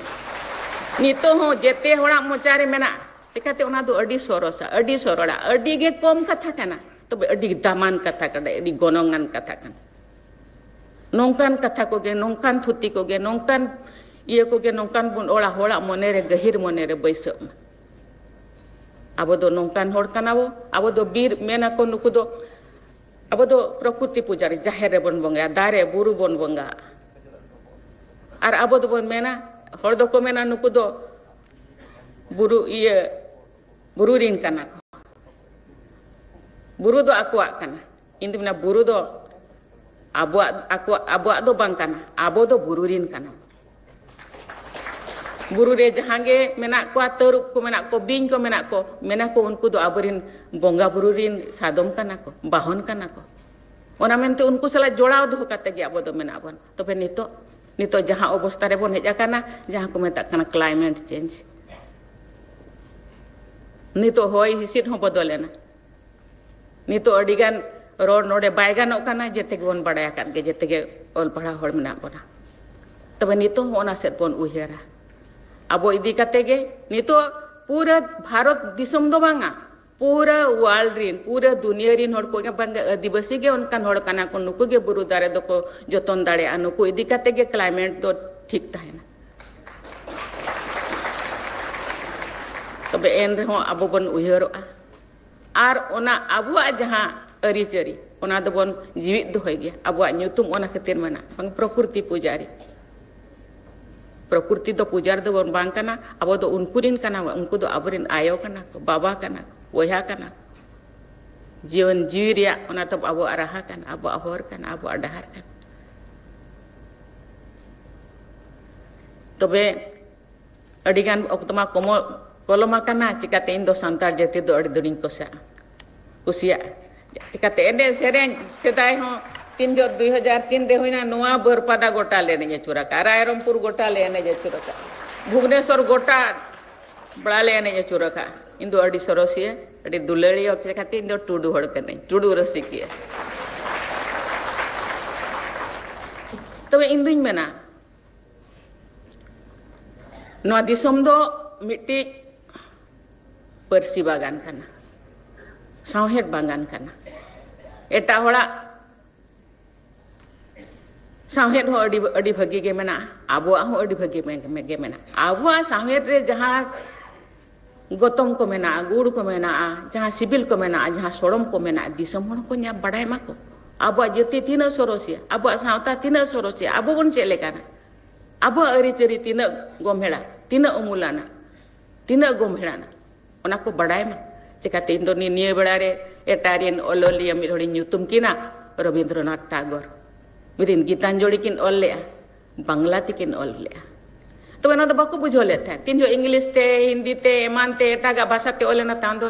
ᱱᱤᱛᱚᱜ ᱦᱚᱸ ᱡᱮᱛᱮ ᱦᱚᱲᱟᱜ ᱢᱚᱪᱟ ᱨᱮ ᱢᱮᱱᱟᱜᱼᱟ᱾ ᱪᱮᱠᱟᱛᱮ? ᱚᱱᱟ ᱫᱚ ᱟᱹᱰᱤ ᱥᱚᱨᱚᱥᱟ, ᱟᱹᱰᱤ ᱥᱚᱨᱚᱲᱟ, ᱟᱹᱰᱤ ᱜᱮ ᱠᱚᱢ ᱠᱟᱛᱷᱟ ᱠᱟᱱᱟ, ᱛᱚᱵᱮ ᱟᱹᱰᱤ ᱫᱟᱢᱟᱱ ᱠᱟᱛᱷᱟ ᱠᱟᱱᱟ, ᱟᱹᱰᱤ ᱜᱚᱱᱚᱝᱟᱱ ᱠᱟᱛᱷᱟ ᱠᱟᱱᱟ᱾ ᱱᱚᱝᱠᱟᱱ ᱠᱟᱛᱷᱟ ᱠᱚᱜᱮ, ᱱᱚᱝᱠᱟᱱ ᱛᱷᱩᱛᱤ ᱠᱚᱜᱮ, ᱱᱚᱝᱠᱟᱱ ᱤᱭᱟᱹ ᱠᱚᱜᱮ, ᱱᱚᱝᱠᱟᱱ ᱵᱚᱱ ᱚᱞᱟ, ᱦᱚᱲᱟᱜ ᱢᱚᱱᱮᱨᱮ, ᱜᱟᱹᱦᱤᱨ ᱢᱚᱱᱮᱨᱮ ᱵᱟᱹᱭᱥᱟᱹᱜ ᱢᱟ᱾ ᱟᱵᱚ ᱫᱚ ᱱᱚᱝᱠᱟᱱ ᱦᱚᱲ ᱠᱟᱱᱟ ᱵᱚ, ᱟᱵᱚ ᱫᱚ ᱵᱤᱨ ᱢᱮᱱᱟᱠᱚ ᱱᱩᱠᱩ ᱫᱚ, ᱟᱵᱚ ᱫᱚ ᱯᱨᱚᱠᱨᱤᱛᱤ ᱯᱩᱡᱟᱨᱤ, ᱡᱟᱦᱮᱨ ᱨᱮᱵᱚᱱ ᱵᱚᱸᱜᱟᱭᱟ, ᱫᱟᱨᱮ ᱵᱩᱨᱩ ᱵᱚᱱ ᱵᱚᱸᱜᱟᱜᱼᱟ᱾ ᱟᱨ ᱟᱵᱚ ᱫᱚᱵᱚᱱ ᱢᱮᱱᱟ, ᱦᱚᱲ ᱫᱚᱠᱚ ᱢᱮᱱᱟ ᱱᱩᱠᱩ ᱫᱚ ᱵᱩᱨᱩ, ᱤᱭᱟᱹ, ᱵᱩᱨᱩ ᱨᱤᱱ ᱠᱟᱱᱟ ᱠᱚ, ᱵᱩᱨᱩ ᱫᱚ ᱟᱠᱚᱣᱟᱜ ᱠᱟᱱᱟ᱾ ᱤᱧ ᱫᱚ ᱢᱮᱱᱟ, ᱵᱩᱨᱩ ᱫᱚ ᱟᱵᱚᱣᱟᱜ, ᱟᱠᱚᱣᱟᱜ, ᱟᱵᱚᱣᱟᱜ ᱫᱚ ᱵᱟᱝ ᱠᱟᱱᱟ, ᱟᱵᱚ ᱫᱚ ᱵᱩᱨᱩ ᱨᱤᱱ ᱠᱟᱱᱟ ᱵᱚᱱ᱾ ᱵᱩᱨᱩ ᱨᱮ ᱡᱟᱦᱟᱸ ᱜᱮ ᱢᱮᱱᱟᱜ ᱠᱚᱣᱟ, ᱛᱟᱹᱨᱩᱵ ᱠᱚ ᱢᱮᱱᱟᱜ ᱠᱚ, ᱵᱤᱧ ᱠᱚ ᱢᱮᱱᱟᱜ ᱠᱚ, ᱢᱮᱱᱟ ᱠᱚ ᱩᱱᱠᱩ ᱫᱚ ᱟᱵᱚᱨᱮᱱ ᱵᱚᱸᱜᱟ ᱵᱩᱨᱩ ᱨᱮᱱ ᱥᱟᱫᱚᱢ ᱠᱟᱱᱟ ᱠᱚ, ᱵᱟᱦᱚᱱ ᱠᱟᱱᱟ ᱠᱚ᱾ ᱚᱱᱟ ᱢᱮᱱᱛᱮ ᱩᱱᱠᱩ ᱥᱟᱞᱟᱜ ᱡᱚᱲᱟᱣ ᱫᱚᱦᱚ ᱠᱟᱛᱮ ᱜᱮ ᱟᱵᱚ ᱫᱚ ᱢᱮᱱᱟᱜ ᱵᱚᱱ᱾ ᱛᱚᱵᱮ ᱱᱤᱛᱚᱜ, ᱱᱤᱛᱚᱜ ᱡᱟᱦᱟᱸ ᱚᱵᱚᱥᱛᱟ ᱨᱮᱵᱚᱱ ᱦᱮᱡ ᱟᱠᱟᱱᱟ, ᱡᱟᱦᱟᱸ ᱠᱚ ᱢᱮᱛᱟᱜ ᱠᱟᱱᱟ climate change, ᱱᱤᱛᱚᱜ ᱦᱚᱭ ᱦᱤᱸᱥᱤᱫ ᱦᱚᱸ ᱵᱚᱫᱚᱞᱮᱱᱟ᱾ ᱱᱤᱛᱚᱜ ᱟᱹᱰᱤᱜᱟᱱ ᱨᱚᱲ ᱱᱚᱰᱮ ᱵᱟᱭ ᱜᱟᱱᱚᱜ ᱠᱟᱱᱟ, ᱡᱮᱛᱮ ᱜᱮᱵᱚᱱ ᱵᱟᱲᱟᱭ ᱟᱠᱟᱫ ᱜᱮ, ᱡᱮᱛᱮ ᱜᱮ ᱚᱞ ᱯᱟᱲᱦᱟᱣ ᱦᱚᱲ ᱢᱮᱱᱟᱜ ᱵᱚᱱᱟ᱾ ᱛᱚᱵᱮ ᱱᱤᱛᱚᱜ ᱦᱚᱸ ᱚᱱᱟ ᱥᱮᱫ ᱵᱚᱱ ᱩᱭᱦᱟᱹᱨᱟ᱾ ᱟᱵᱚ ᱤᱫᱤ ᱠᱟᱛᱮ ᱜᱮ ᱱᱤᱛᱚᱜ ᱯᱩᱨᱟᱹ ᱵᱷᱟᱨᱚᱛ ᱫᱤᱥᱚᱢ ᱫᱚ ᱵᱟᱝᱟ, ᱯᱩᱨᱟᱹ world ᱨᱤᱱ, ᱯᱩᱨᱟᱹ ᱫᱩᱱᱤᱭᱟᱹ ᱨᱤᱱ ᱦᱚᱲ ᱠᱚ, ᱵᱟᱝ ᱟᱹᱫᱤᱵᱟᱹᱥᱤ ᱜᱮ ᱚᱱᱠᱟᱱ ᱦᱚᱲ ᱠᱟᱱᱟ ᱠᱚ, ᱱᱩᱠᱩ ᱜᱮ ᱵᱩᱨᱩ ᱫᱟᱨᱮ ᱫᱚᱠᱚ ᱡᱚᱛᱚᱱ ᱫᱟᱲᱮᱭᱟᱜᱼᱟ, ᱱᱩᱠᱩ ᱤᱫᱤ ᱠᱟᱛᱮ ᱜᱮ climate ᱫᱚ ᱴᱷᱤᱠ ᱛᱟᱦᱮᱱᱟ᱾ ᱛᱚᱵᱮ ᱮᱱ ᱨᱮᱦᱚᱸ ᱟᱵᱚ ᱵᱚᱱ ᱩᱭᱦᱟᱹᱨᱚᱜᱼᱟ᱾ ᱟᱨ ᱚᱱᱟ ᱟᱵᱚᱣᱟᱜ ᱡᱟᱦᱟᱸ ᱟᱹᱨᱤᱪᱟᱹᱞᱤ, ᱚᱱᱟ ᱫᱚᱵᱚᱱ ᱡᱤᱣᱤᱫ ᱫᱚᱦᱚᱭ ᱜᱮᱭᱟ᱾ ᱟᱵᱚᱣᱟᱜ ᱧᱩᱛᱩᱢ ᱚᱱᱟ ᱠᱷᱟᱹᱛᱤᱨ ᱢᱮᱱᱟᱜᱼᱟ, ᱵᱟᱝ ᱯᱨᱚᱠᱨᱤᱛᱤ ᱯᱩᱡᱟᱨᱤ᱾ ᱯᱨᱚᱠᱨᱤᱛᱤ ᱫᱚ ᱯᱩᱡᱟᱨ ᱫᱚᱵᱚᱱ ᱵᱟᱝ ᱠᱟᱱᱟ, ᱟᱵᱚ ᱫᱚ ᱩᱱᱠᱩ ᱨᱤᱱ ᱠᱟᱱᱟ ᱵᱚᱱ, ᱩᱱᱠᱩ ᱫᱚ ᱟᱵᱚᱨᱮᱱ ᱟᱭᱳ ᱠᱟᱱᱟ ᱠᱚ, ᱵᱟᱵᱟ ᱠᱟᱱᱟ ᱠᱚ, ᱵᱚᱭᱦᱟ ᱠᱟᱱᱟ ᱠᱚ, ᱡᱤᱭᱚᱱ ᱡᱤᱣᱤ ᱨᱮᱭᱟᱜ ᱚᱱᱟ ᱫᱚ ᱟᱵᱚᱣᱟᱜ ᱨᱟᱦᱟ ᱠᱟᱱᱟ, ᱟᱵᱚᱣᱟᱜ ᱦᱚᱨ ᱠᱟᱱᱟ, ᱟᱵᱚᱣᱟᱜ ᱰᱟᱦᱟᱨ ᱠᱟᱱᱟ᱾ ᱛᱚᱵᱮ ᱟᱹᱰᱤᱜᱟᱱ ᱚᱠᱛᱚ ᱢᱟ ᱠᱚᱢᱚ-, ᱯᱚᱞᱚᱢ ᱟᱠᱟᱱᱟ, ᱪᱤᱠᱟᱹᱛᱮ ᱤᱧ ᱫᱚ ᱥᱟᱱᱛᱟᱲ ᱡᱟᱹᱛᱤ ᱫᱚ ᱟᱹᱰᱤ ᱫᱚᱨᱤᱧ ᱠᱩᱥᱤᱭᱟᱜᱼᱟ, ᱠᱩᱥᱤᱭᱟᱜᱼᱟ᱾ ᱪᱤᱠᱟᱹᱛᱮ ᱮᱱᱮᱡ ᱥᱮᱨᱮᱧ ᱥᱮᱫᱟᱭ ᱦᱚᱸ ᱛᱤᱱ ᱡᱚᱦᱚᱜ ᱫᱩᱭ ᱦᱟᱡᱟᱨ ᱛᱤᱱ ᱨᱮ ᱦᱩᱭᱱᱟ, ᱱᱚᱣᱟ ᱵᱟᱹᱨᱯᱟᱫᱟ ᱜᱚᱴᱟ ᱞᱮ ᱮᱱᱮᱡ ᱟᱹᱪᱩᱨ ᱟᱠᱟᱫᱼᱟ, ᱨᱟᱭᱨᱚᱝᱯᱩᱨ ᱜᱚᱴᱟ ᱞᱮ ᱮᱱᱮᱡ ᱟᱹᱪᱩᱨ ᱟᱠᱟᱫᱼᱟ, ᱵᱷᱩᱵᱽᱱᱮᱥᱚᱨ ᱜᱚᱴᱟ ᱵᱟᱲᱟ ᱞᱮ ᱮᱱᱮᱡ ᱟᱹᱪᱩᱨ ᱟᱠᱟᱫᱼᱟ᱾ ᱤᱧ ᱫᱚ ᱟᱹᱰᱤ ᱥᱚᱨᱚᱥᱤᱭᱟᱹ, ᱟᱹᱰᱤ ᱫᱩᱞᱟᱹᱲᱤᱭᱟᱹ ᱦᱚᱲ ᱠᱟᱛᱮ ᱤᱧ ᱫᱚ ᱴᱩᱰᱩ ᱦᱚᱲ ᱠᱟᱹᱱᱟᱹᱧ, ᱴᱩᱰᱩ ᱨᱟᱹᱥᱤᱠᱤᱭᱟᱹ᱾ ᱛᱚᱵᱮ ᱤᱧ ᱫᱩᱧ ᱢᱮᱱᱟ, ᱱᱚᱣᱟ ᱫᱤᱥᱚᱢ ᱫᱚ ᱢᱤᱫᱴᱤᱡ ᱯᱟᱹᱨᱥᱤ ᱵᱟᱜᱟᱱ ᱠᱟᱱᱟ, ᱥᱟᱶᱦᱮᱫ ᱵᱟᱜᱟᱱ ᱠᱟᱱᱟ᱾ ᱮᱴᱟᱜ ᱦᱚᱲᱟᱜ ᱥᱟᱶᱦᱮᱫ ᱦᱚᱸ ᱟᱹᱰᱤ, ᱟᱹᱰᱤ ᱵᱷᱟᱹᱜᱤ ᱜᱮ ᱢᱮᱱᱟᱜᱼᱟ, ᱟᱵᱚᱣᱟᱜ ᱦᱚᱸ ᱟᱹᱰᱤ ᱵᱷᱟᱹᱜᱤ ᱜᱮ ᱢᱮᱱᱟᱜᱼᱟ᱾ ᱟᱵᱚᱣᱟᱜ ᱥᱟᱶᱦᱮᱫ ᱨᱮ ᱡᱟᱦᱟᱸ ᱜᱚᱛᱚᱢ ᱠᱚ ᱢᱮᱱᱟᱜᱼᱟ, ᱜᱩᱲ ᱠᱚ ᱢᱮᱱᱟᱜᱼᱟ, ᱡᱟᱦᱟᱸ ᱥᱤᱵᱤᱞ ᱠᱚ ᱢᱮᱱᱟᱜᱼᱟ, ᱡᱟᱦᱟᱸ ᱥᱚᱲᱚᱢ ᱠᱚ ᱢᱮᱱᱟᱜᱼᱟ, ᱫᱤᱥᱚᱢ ᱦᱚᱲ ᱦᱚᱸᱠᱚ ᱧᱟᱢ ᱵᱟᱲᱟᱭ ᱢᱟᱠᱚ᱾ ᱟᱵᱚᱣᱟᱜ ᱡᱟᱹᱛᱤ ᱛᱤᱱᱟᱹᱜ ᱥᱚᱨᱚᱥᱤᱭᱟ, ᱟᱵᱚᱣᱟᱜ ᱥᱟᱶᱛᱟ ᱛᱤᱱᱟᱹᱜ ᱥᱚᱨᱚᱥᱤᱭᱟ, ᱟᱵᱚ ᱵᱚᱱ ᱪᱮᱫ ᱞᱮᱠᱟᱱᱟ, ᱟᱵᱚᱣᱟᱜ ᱟᱹᱨᱤᱪᱟᱹᱞᱤ ᱛᱤᱱᱟᱹᱜ ᱜᱚᱢᱦᱮᱲᱟ, ᱛᱤᱱᱟᱹᱜ ᱩᱢᱩᱞᱟᱱᱟ, ᱛᱤᱱᱟᱹᱜ ᱜᱚᱢᱦᱮᱲᱟᱱᱟ, ᱚᱱᱟ ᱠᱚ ᱵᱟᱲᱟᱭ ᱢᱟ᱾ ᱪᱤᱠᱟᱹᱛᱮ ᱤᱧ ᱫᱚ ᱱᱤ-, ᱱᱤᱭᱟᱹ ᱵᱮᱲᱟ ᱨᱮ ᱮᱴᱟᱜ ᱨᱮᱱ ᱚᱞᱚᱞᱤᱭᱟᱹ ᱢᱤᱫ ᱦᱚᱲᱤᱧ ᱧᱩᱛᱩᱢ ᱠᱤᱱᱟ, ᱨᱚᱵᱤᱱᱫᱨᱚᱱᱟᱛᱷ ᱴᱟᱜᱚᱨ᱾ ᱢᱤᱫ ᱫᱤᱱ ᱜᱤᱛᱟᱧᱡᱚᱞᱤ ᱠᱤᱱ ᱚᱞ ᱞᱮᱜᱼᱟ, ᱵᱟᱝᱞᱟ ᱛᱮᱠᱤᱱ ᱚᱞ ᱞᱮᱜᱼᱟ᱾ ᱛᱚᱵᱮ ᱚᱱᱟ ᱫᱚ ᱵᱟᱠᱚ ᱵᱩᱡᱷᱟᱹᱣ ᱞᱮᱫ ᱛᱟᱦᱮᱸᱫ᱾ ᱛᱤᱱ ᱡᱚᱦᱚᱜ ᱤᱝᱞᱤᱥ ᱛᱮ, ᱦᱤᱱᱫᱤ ᱛᱮ, ᱮᱢᱟᱱ ᱛᱮ, ᱮᱴᱟᱜᱟᱜ ᱵᱷᱟᱥᱟ ᱛᱮ ᱚᱞ ᱮᱱᱟ, ᱛᱟᱭᱚᱢ ᱫᱚ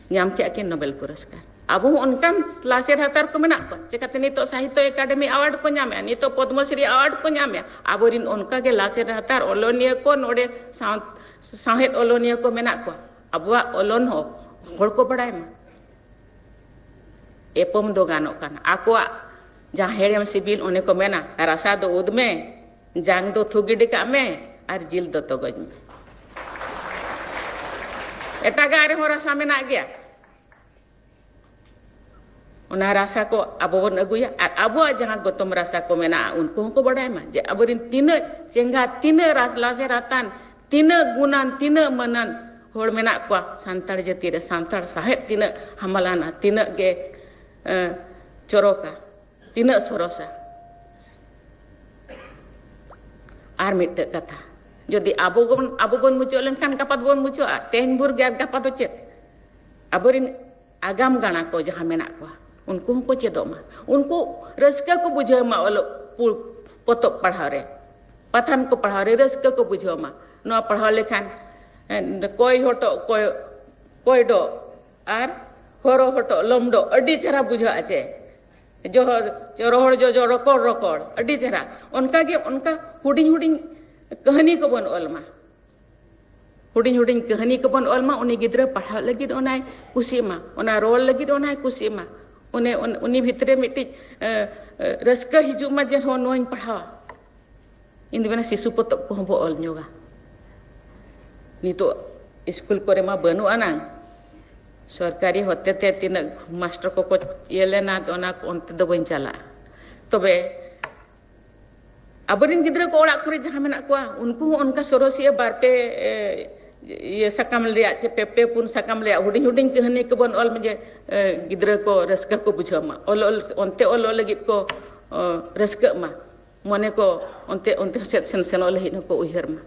ᱧᱟᱢ ᱠᱮᱜᱼᱟ ᱠᱤᱱ ᱱᱳᱵᱮᱞ ᱯᱩᱨᱚᱥᱠᱟᱨ᱾ ᱟᱵᱚ ᱦᱚᱸ ᱚᱱᱠᱟᱱ ᱞᱟᱥᱮᱨ ᱦᱟᱛᱟᱨ ᱠᱚ ᱢᱮᱱᱟᱜ ᱠᱚᱣᱟ᱾ ᱪᱤᱠᱟᱹᱛᱮ ᱱᱤᱛᱚᱜ ᱥᱟᱦᱤᱛᱛᱚ ᱮᱠᱟᱰᱮᱢᱤ ᱟᱣᱟᱨᱰ ᱠᱚ ᱧᱟᱢᱮᱜᱼᱟ, ᱱᱤᱛᱚᱜ ᱯᱚᱫᱽᱢᱚᱥᱨᱤ ᱟᱣᱟᱨᱰ ᱠᱚ ᱧᱟᱢᱮᱜᱼᱟ? ᱟᱵᱚᱨᱮᱱ ᱚᱱᱠᱟᱜᱮ ᱞᱟᱥᱮᱨ ᱦᱟᱛᱟᱨ ᱚᱞᱚᱱᱤᱭᱟᱹ ᱠᱚ ᱱᱚᱰᱮ ᱥᱟᱶ-, ᱥᱟᱶᱦᱮᱫ ᱚᱞᱚᱱᱤᱭᱟᱹ ᱠᱚ ᱢᱮᱱᱟᱜ ᱠᱚᱣᱟ᱾ ᱟᱵᱚᱣᱟᱜ ᱚᱞᱚᱱ ᱦᱚᱸ ᱦᱚᱲ ᱠᱚ ᱵᱟᱲᱟᱭ ᱢᱟ᱾ ᱮᱯᱚᱢ ᱫᱚ ᱜᱟᱱᱚᱜ ᱠᱟᱱᱟ, ᱟᱠᱚᱣᱟᱜ ᱡᱟᱦᱟᱸ ᱦᱮᱲᱮᱢ ᱥᱤᱵᱤᱞ, ᱚᱱᱮ ᱠᱚ ᱢᱮᱱᱟ, ᱨᱟᱥᱟ ᱫᱚ ᱩᱫ ᱢᱮ, ᱡᱟᱝ ᱫᱚ ᱛᱷᱩ ᱜᱤᱰᱤ ᱠᱟᱜ ᱢᱮ, ᱟᱨ ᱡᱤᱞ ᱫᱚ ᱛᱚᱜᱚᱡ ᱢᱮ᱾ ᱮᱴᱟᱜᱟᱜ ᱨᱮᱦᱚᱸ ᱨᱟᱥᱟ ᱢᱮᱱᱟᱜ ᱜᱮᱭᱟ, ᱚᱱᱟ ᱨᱟᱥᱟ ᱠᱚ ᱟᱵᱚ ᱵᱚᱱ ᱟᱹᱜᱩᱭᱟ, ᱟᱨ ᱟᱵᱚᱣᱟᱜ ᱡᱟᱦᱟᱸ ᱜᱚᱛᱚᱢ ᱨᱟᱥᱟ ᱠᱚ ᱢᱮᱱᱟᱜᱼᱟ, ᱩᱱᱠᱩ ᱦᱚᱸᱠᱚ ᱵᱟᱲᱟᱭ ᱢᱟ ᱡᱮ ᱟᱵᱚᱨᱮᱱ ᱛᱤᱱᱟᱹᱜ ᱪᱮᱸᱜᱷᱟ, ᱛᱤᱱᱟᱹᱜ ᱨᱟᱥ-, ᱞᱟᱥᱮᱨ ᱦᱟᱛᱟᱱ, ᱛᱤᱱᱟᱹᱜ ᱜᱩᱱᱟᱱ, ᱛᱤᱱᱟᱹᱜ ᱢᱟᱹᱱᱟᱱ ᱦᱚᱲ ᱢᱮᱱᱟᱜ ᱠᱚᱣᱟ ᱥᱟᱱᱛᱟᱲ ᱡᱟᱹᱛᱤ ᱨᱮ᱾ ᱥᱟᱱᱛᱟᱲ ᱥᱟᱶᱦᱮᱫ ᱛᱤᱱᱟᱹᱜ ᱦᱟᱢᱟᱞᱟᱱᱟ, ᱛᱤᱱᱟᱹᱜ ᱜᱮ, ᱮ, ᱪᱚᱨᱚᱠᱟ, ᱛᱤᱱᱟᱹᱜ ᱥᱚᱨᱚᱥᱟ᱾ ᱟᱨ ᱢᱤᱫᱴᱮᱡ ᱠᱟᱛᱷᱟ, ᱡᱩᱫᱤ ᱟᱵᱚ ᱵᱚᱱ, ᱟᱵᱚ ᱵᱚᱱ ᱢᱩᱪᱟᱹᱫ ᱞᱮᱱᱠᱷᱟᱱ ᱜᱟᱯᱟ ᱫᱚᱵᱚᱱ ᱢᱩᱪᱟᱹᱫᱼᱟ, ᱛᱮᱦᱮᱧ ᱵᱷᱳᱨ ᱜᱮ, ᱟᱨ ᱜᱟᱯᱟ ᱫᱚ ᱪᱮᱫ? ᱟᱵᱚᱨᱮᱱ ᱟᱜᱟᱢ ᱜᱟᱬᱟ ᱠᱚ ᱡᱟᱦᱟᱸ ᱢᱮᱱᱟᱜ ᱠᱚᱣᱟ, ᱩᱱᱠᱩ ᱦᱚᱸᱠᱚ ᱪᱮᱫᱚᱜ ᱢᱟ, ᱩᱱᱠᱩ ᱨᱟᱹᱥᱠᱟᱹ ᱠᱚ ᱵᱩᱡᱷᱟᱹᱣ ᱢᱟ, ᱚᱞᱚᱜ ᱯᱩ-, ᱯᱚᱛᱚᱵ ᱯᱟᱲᱦᱟᱣ ᱨᱮ, ᱯᱟᱛᱷᱟᱢ ᱠᱚ ᱯᱟᱲᱦᱟᱣ ᱨᱮ ᱨᱟᱹᱥᱠᱟᱹ ᱠᱚ ᱵᱩᱡᱷᱟᱹᱣ ᱢᱟ᱾ ᱱᱚᱣᱟ ᱯᱟᱲᱦᱟᱣ ᱞᱮᱠᱷᱟᱱ, ᱮ, ᱠᱚᱭ ᱦᱚᱴᱚᱜ ᱠᱚᱭ, ᱠᱚᱭᱰᱚᱜ ᱟᱨ ᱦᱚᱨᱚ ᱦᱚᱴᱚᱜ ᱞᱚᱢᱰᱚᱜ ᱟᱹᱰᱤ ᱪᱮᱦᱨᱟ ᱵᱩᱡᱷᱟᱹᱜᱼᱟ ᱪᱮ? ᱡᱚᱦᱚᱲ, ᱨᱚᱦᱚᱲ ᱡᱚᱡᱚ ᱨᱚᱠᱚᱲ ᱨᱚᱠᱚᱲ, ᱟᱹᱰᱤ ᱪᱮᱦᱨᱟ᱾ ᱚᱱᱠᱟᱜᱮ ᱚᱱᱠᱟ ᱦᱩᱰᱤᱧ ᱦᱩᱰᱤᱧ ᱠᱟᱹᱦᱱᱤ ᱠᱚᱵᱚᱱ ᱚᱞ ᱢᱟ᱾ ᱦᱩᱰᱤᱧ ᱦᱩᱰᱤᱧ ᱠᱟᱹᱦᱱᱤ ᱠᱚᱵᱚᱱ ᱚᱞ ᱢᱟ, ᱩᱱᱤ ᱜᱤᱫᱽᱨᱟᱹ ᱯᱟᱲᱦᱟᱣ ᱞᱟᱹᱜᱤᱫ ᱚᱱᱟᱭ ᱠᱩᱥᱤᱜ ᱢᱟ, ᱚᱱᱟ ᱨᱚᱲ ᱞᱟᱹᱜᱤᱫ ᱚᱱᱟᱭ ᱠᱩᱥᱤᱜ ᱢᱟ᱾ ᱚᱱᱮ ᱩᱱ-, ᱩᱱᱤ ᱵᱷᱤᱛᱨᱤ ᱨᱮ ᱢᱤᱫᱴᱤᱡ, ᱮ, ᱮ, ᱨᱟᱹᱥᱠᱟᱹ ᱦᱤᱡᱩᱜ ᱢᱟ ᱡᱮ ᱦᱚᱸ ᱱᱚᱣᱟᱧ ᱯᱟᱲᱦᱟᱣᱟ᱾ ᱤᱧ ᱫᱚ ᱢᱮᱱᱟ ᱥᱤᱥᱩ ᱯᱚᱛᱚᱵ ᱠᱚᱦᱚᱸ ᱵᱚ ᱚᱞ ᱧᱚᱜᱟ᱾ ᱱᱤᱛᱚᱜ ᱤᱥᱠᱩᱞ ᱠᱚᱨᱮ ᱢᱟ ᱵᱟᱹᱱᱩᱜ ᱟᱱᱟᱝ, ᱥᱚᱨᱠᱟᱨᱤ ᱦᱚᱛᱮᱛᱮ ᱛᱤᱱᱟᱹᱜ ᱢᱟᱥᱴᱟᱨ ᱠᱚᱠᱚ ᱤᱭᱟᱹ ᱞᱮᱱᱟ, ᱚᱱᱟ ᱠᱚ ᱚᱱᱛᱮ ᱫᱚ ᱵᱟᱹᱧ ᱪᱟᱞᱟᱜᱼᱟ᱾ ᱛᱚᱵᱮ ᱟᱵᱚᱨᱮᱱ ᱜᱤᱫᱽᱨᱟᱹ ᱠᱚ ᱚᱲᱟᱜ ᱠᱚᱨᱮ ᱡᱟᱦᱟᱸ ᱢᱮᱱᱟᱜ ᱠᱚᱣᱟ, ᱩᱱᱠᱩ ᱦᱚᱸ ᱚᱱᱠᱟ ᱥᱚᱨᱚᱥᱤᱭᱟᱹ ᱵᱟᱨ ᱯᱮ, ᱮ, ᱤᱭᱟᱹ ᱥᱟᱠᱟᱢ ᱨᱮᱭᱟᱜ ᱪᱮ ᱯᱮ, ᱯᱮ ᱯᱩᱱ ᱥᱟᱠᱟᱢ ᱨᱮᱭᱟᱜ ᱦᱩᱰᱤᱧ ᱦᱩᱰᱤᱧ ᱠᱟᱹᱦᱱᱤ ᱠᱚᱵᱚᱱ ᱚᱞ ᱢᱟ ᱡᱮ, ᱮ, ᱜᱤᱫᱽᱨᱟᱹ ᱠᱚ ᱨᱟᱹᱥᱠᱟᱹ ᱠᱚ ᱵᱩᱡᱷᱟᱹᱣ ᱢᱟ, ᱚᱞ ᱚᱞ, ᱚᱱᱛᱮ ᱚᱞ ᱚᱞ ᱞᱟᱹᱜᱤᱫ ᱠᱚ, ᱚ, ᱨᱟᱹᱥᱠᱟᱹᱜ ᱢᱟ, ᱢᱚᱱᱮ ᱠᱚ ᱚᱱᱛᱮ, ᱚᱱᱛᱮ ᱥᱮᱫ ᱥᱮᱱ ᱥᱮᱱᱚᱜ ᱞᱟᱹᱜᱤᱫ ᱦᱚᱸᱠᱚ ᱩᱭᱦᱟᱹᱨ ᱢᱟ᱾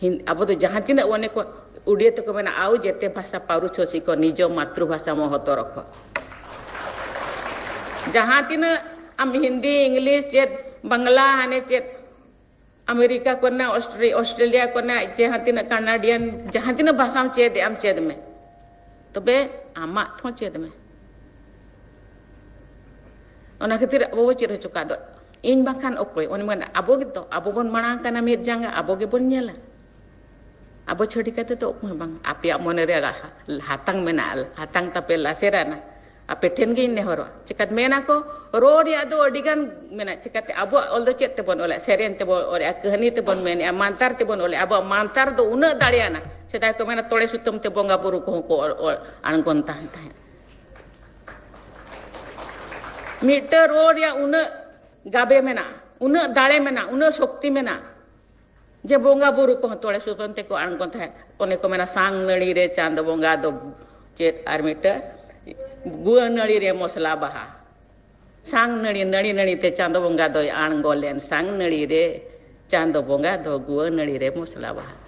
ᱦᱤᱱ-, ᱟᱵᱚ ᱫᱚ ᱡᱟᱦᱟᱸ ᱛᱤᱱᱟᱹᱜ ᱚᱱᱮ ᱠᱚ ᱩᱰᱤᱭᱟᱹ ᱛᱮᱠᱚ ᱢᱮᱱᱟ, "ᱟᱣ ᱡᱮᱛᱮ ᱵᱷᱟᱥᱟ ᱯᱟᱨᱩ ᱪᱷᱚᱥᱤ ᱠᱚ, ᱱᱤᱡᱚ ᱢᱟᱛᱨᱩ ᱵᱷᱟᱥᱟ ᱢᱚᱦᱚᱛᱚ ᱨᱚᱠᱷᱚ᱾" ᱡᱟᱦᱟᱸ ᱛᱤᱱᱟᱹᱜ ᱟᱢ ᱦᱤᱱᱫᱤ, ᱤᱝᱞᱤᱥ, ᱪᱮᱫ ᱵᱟᱝᱞᱟ, ᱦᱟᱱᱮ ᱪᱮᱫ ᱟᱢᱮᱨᱤᱠᱟ ᱠᱚᱨᱮᱱᱟᱜ, ᱚᱥᱴᱨᱮ-, ᱚᱥᱴᱨᱮᱞᱤᱭᱟ ᱠᱚᱨᱮᱱᱟᱜ, ᱡᱟᱦᱟᱸ ᱛᱤᱱᱟᱹᱜ ᱠᱟᱱᱟᱰᱤᱭᱟᱱ, ᱡᱟᱦᱟᱸ ᱛᱤᱱᱟᱹᱜ ᱵᱷᱟᱥᱟᱢ ᱪᱮᱫ ᱮᱜ ᱟᱢ, ᱪᱮᱫ ᱢᱮ, ᱛᱚᱵᱮ ᱟᱢᱟᱜ ᱦᱚᱸ ᱪᱮᱫ ᱢᱮ᱾ ᱚᱱᱟ ᱠᱷᱟᱹᱛᱤᱨ ᱟᱵᱚ ᱵᱚ ᱪᱮᱫ ᱦᱚᱪᱚ ᱠᱟᱜ ᱫᱚ, ᱤᱧ ᱵᱟᱝᱠᱷᱟᱱ ᱚᱠᱚᱭ? ᱚᱱᱮ ᱢᱮᱱᱟ, ᱟᱵᱚ ᱜᱮᱛᱚ, ᱟᱵᱚ ᱵᱚᱱ ᱢᱟᱲᱟᱝ ᱠᱟᱱᱟ ᱢᱤᱫ ᱡᱟᱸᱜᱟ, ᱟᱵᱚ ᱜᱮᱵᱚᱱ ᱧᱮᱞᱟ᱾ ᱟᱵᱚ ᱪᱷᱟᱹᱲᱤ ᱠᱟᱛᱮ ᱫᱚ ᱚᱠᱚᱭ ᱦᱚᱸ ᱵᱟᱝ᱾ ᱟᱯᱮᱭᱟᱜ ᱢᱚᱱᱮ ᱨᱮ ᱦᱟ-, ᱦᱟᱛᱟᱝ ᱢᱮᱱᱟᱜᱼᱟ, ᱦᱟᱛᱟᱝ ᱛᱟᱯᱮ ᱞᱟᱥᱮᱨᱟᱱᱟ, ᱟᱯᱮ ᱴᱷᱮᱱ ᱜᱤᱧ ᱱᱮᱦᱚᱨᱚᱜᱼᱟ᱾ ᱪᱤᱠᱟᱹᱛᱮ ᱢᱮᱱᱟ ᱠᱚ, ᱨᱚᱲ ᱨᱮᱭᱟᱜ ᱫᱚ ᱟᱹᱰᱤ ᱜᱟᱱ ᱢᱮᱱᱟᱜᱼᱟ᱾ ᱪᱤᱠᱟᱹᱛᱮ ᱟᱵᱚᱣᱟᱜ ᱚᱞ ᱫᱚ ᱪᱮᱫ ᱛᱮᱵᱚᱱ ᱚᱞᱮᱜᱼᱟ? ᱥᱮᱨᱮᱧ ᱛᱮᱵᱚᱱ ᱚᱞᱮᱜᱼᱟ, ᱠᱟᱹᱦᱱᱤ ᱛᱮᱵᱚᱱ ᱢᱮᱱᱮᱜᱼᱟ, ᱢᱟᱱᱛᱟᱨ ᱛᱮᱵᱚᱱ ᱚᱞᱮᱜᱼᱟ᱾ ᱟᱵᱚᱣᱟᱜ ᱢᱟᱱᱛᱟᱨ ᱫᱚ ᱩᱱᱟᱹᱜ ᱫᱟᱲᱮᱭᱟᱱᱟ᱾ ᱥᱮᱫᱟᱭ ᱠᱚ ᱢᱮᱱᱟ, ᱛᱚᱲᱮ ᱥᱩᱛᱟᱹᱢ ᱛᱮ ᱵᱚᱸᱜᱟ ᱵᱩᱨᱩ ᱠᱚᱦᱚᱸ ᱠᱚ ᱚᱞ, ᱚᱞ, ᱟᱬᱜᱚᱱ ᱛᱟᱦᱮᱸ ᱛᱟᱦᱮᱸᱫ᱾ ᱢᱤᱫᱴᱟᱹᱝ ᱨᱚᱲ ᱨᱮᱭᱟᱜ ᱩᱱᱟᱹᱜ ᱜᱟᱵᱮ ᱢᱮᱱᱟᱜᱼᱟ, ᱩᱱᱟᱹᱜ ᱫᱟᱲᱮ ᱢᱮᱱᱟᱜᱼᱟ, ᱩᱱᱟᱹᱜ ᱥᱚᱠᱛᱤ ᱢᱮᱱᱟᱜᱼᱟ, ᱡᱮ ᱵᱚᱸᱜᱟ ᱵᱩᱨᱩ ᱠᱚᱦᱚᱸ ᱛᱚᱲᱮ ᱥᱩᱛᱟᱹᱢ ᱛᱮᱠᱚ ᱟᱬᱜᱚᱱ ᱛᱟᱦᱮᱸᱫ᱾ ᱚᱱᱮ ᱠᱚ ᱢᱮᱱᱟ, "ᱥᱟᱝ ᱱᱟᱹᱲᱤ ᱨᱮ ᱪᱟᱸᱫᱚ ᱵᱚᱸᱜᱟ ᱫᱚ ᱪᱮᱫ ᱟᱨ ᱢᱤᱫᱴᱟᱹᱝ ᱜᱩᱣᱟᱹ ᱱᱟᱹᱲᱤ ᱨᱮ ᱢᱚᱥᱞᱟ ᱵᱟᱦᱟ, ᱥᱟᱝ ᱱᱟᱹᱲᱤ, ᱱᱟᱹᱲᱤ ᱱᱟᱹᱲᱤ ᱛᱮ ᱪᱟᱸᱫᱚ ᱵᱚᱸᱜᱟ ᱫᱚᱭ ᱟᱬᱜᱚ ᱞᱮᱱ, ᱥᱟᱝ ᱱᱟᱹᱲᱤ ᱨᱮ ᱪᱟᱸᱫᱚ ᱵᱚᱸᱜᱟ ᱫᱚ ᱜᱩᱣᱟᱹ ᱱᱟᱹᱲᱤ ᱨᱮ ᱢᱚᱥᱞᱟ ᱵᱟᱦᱟ᱾"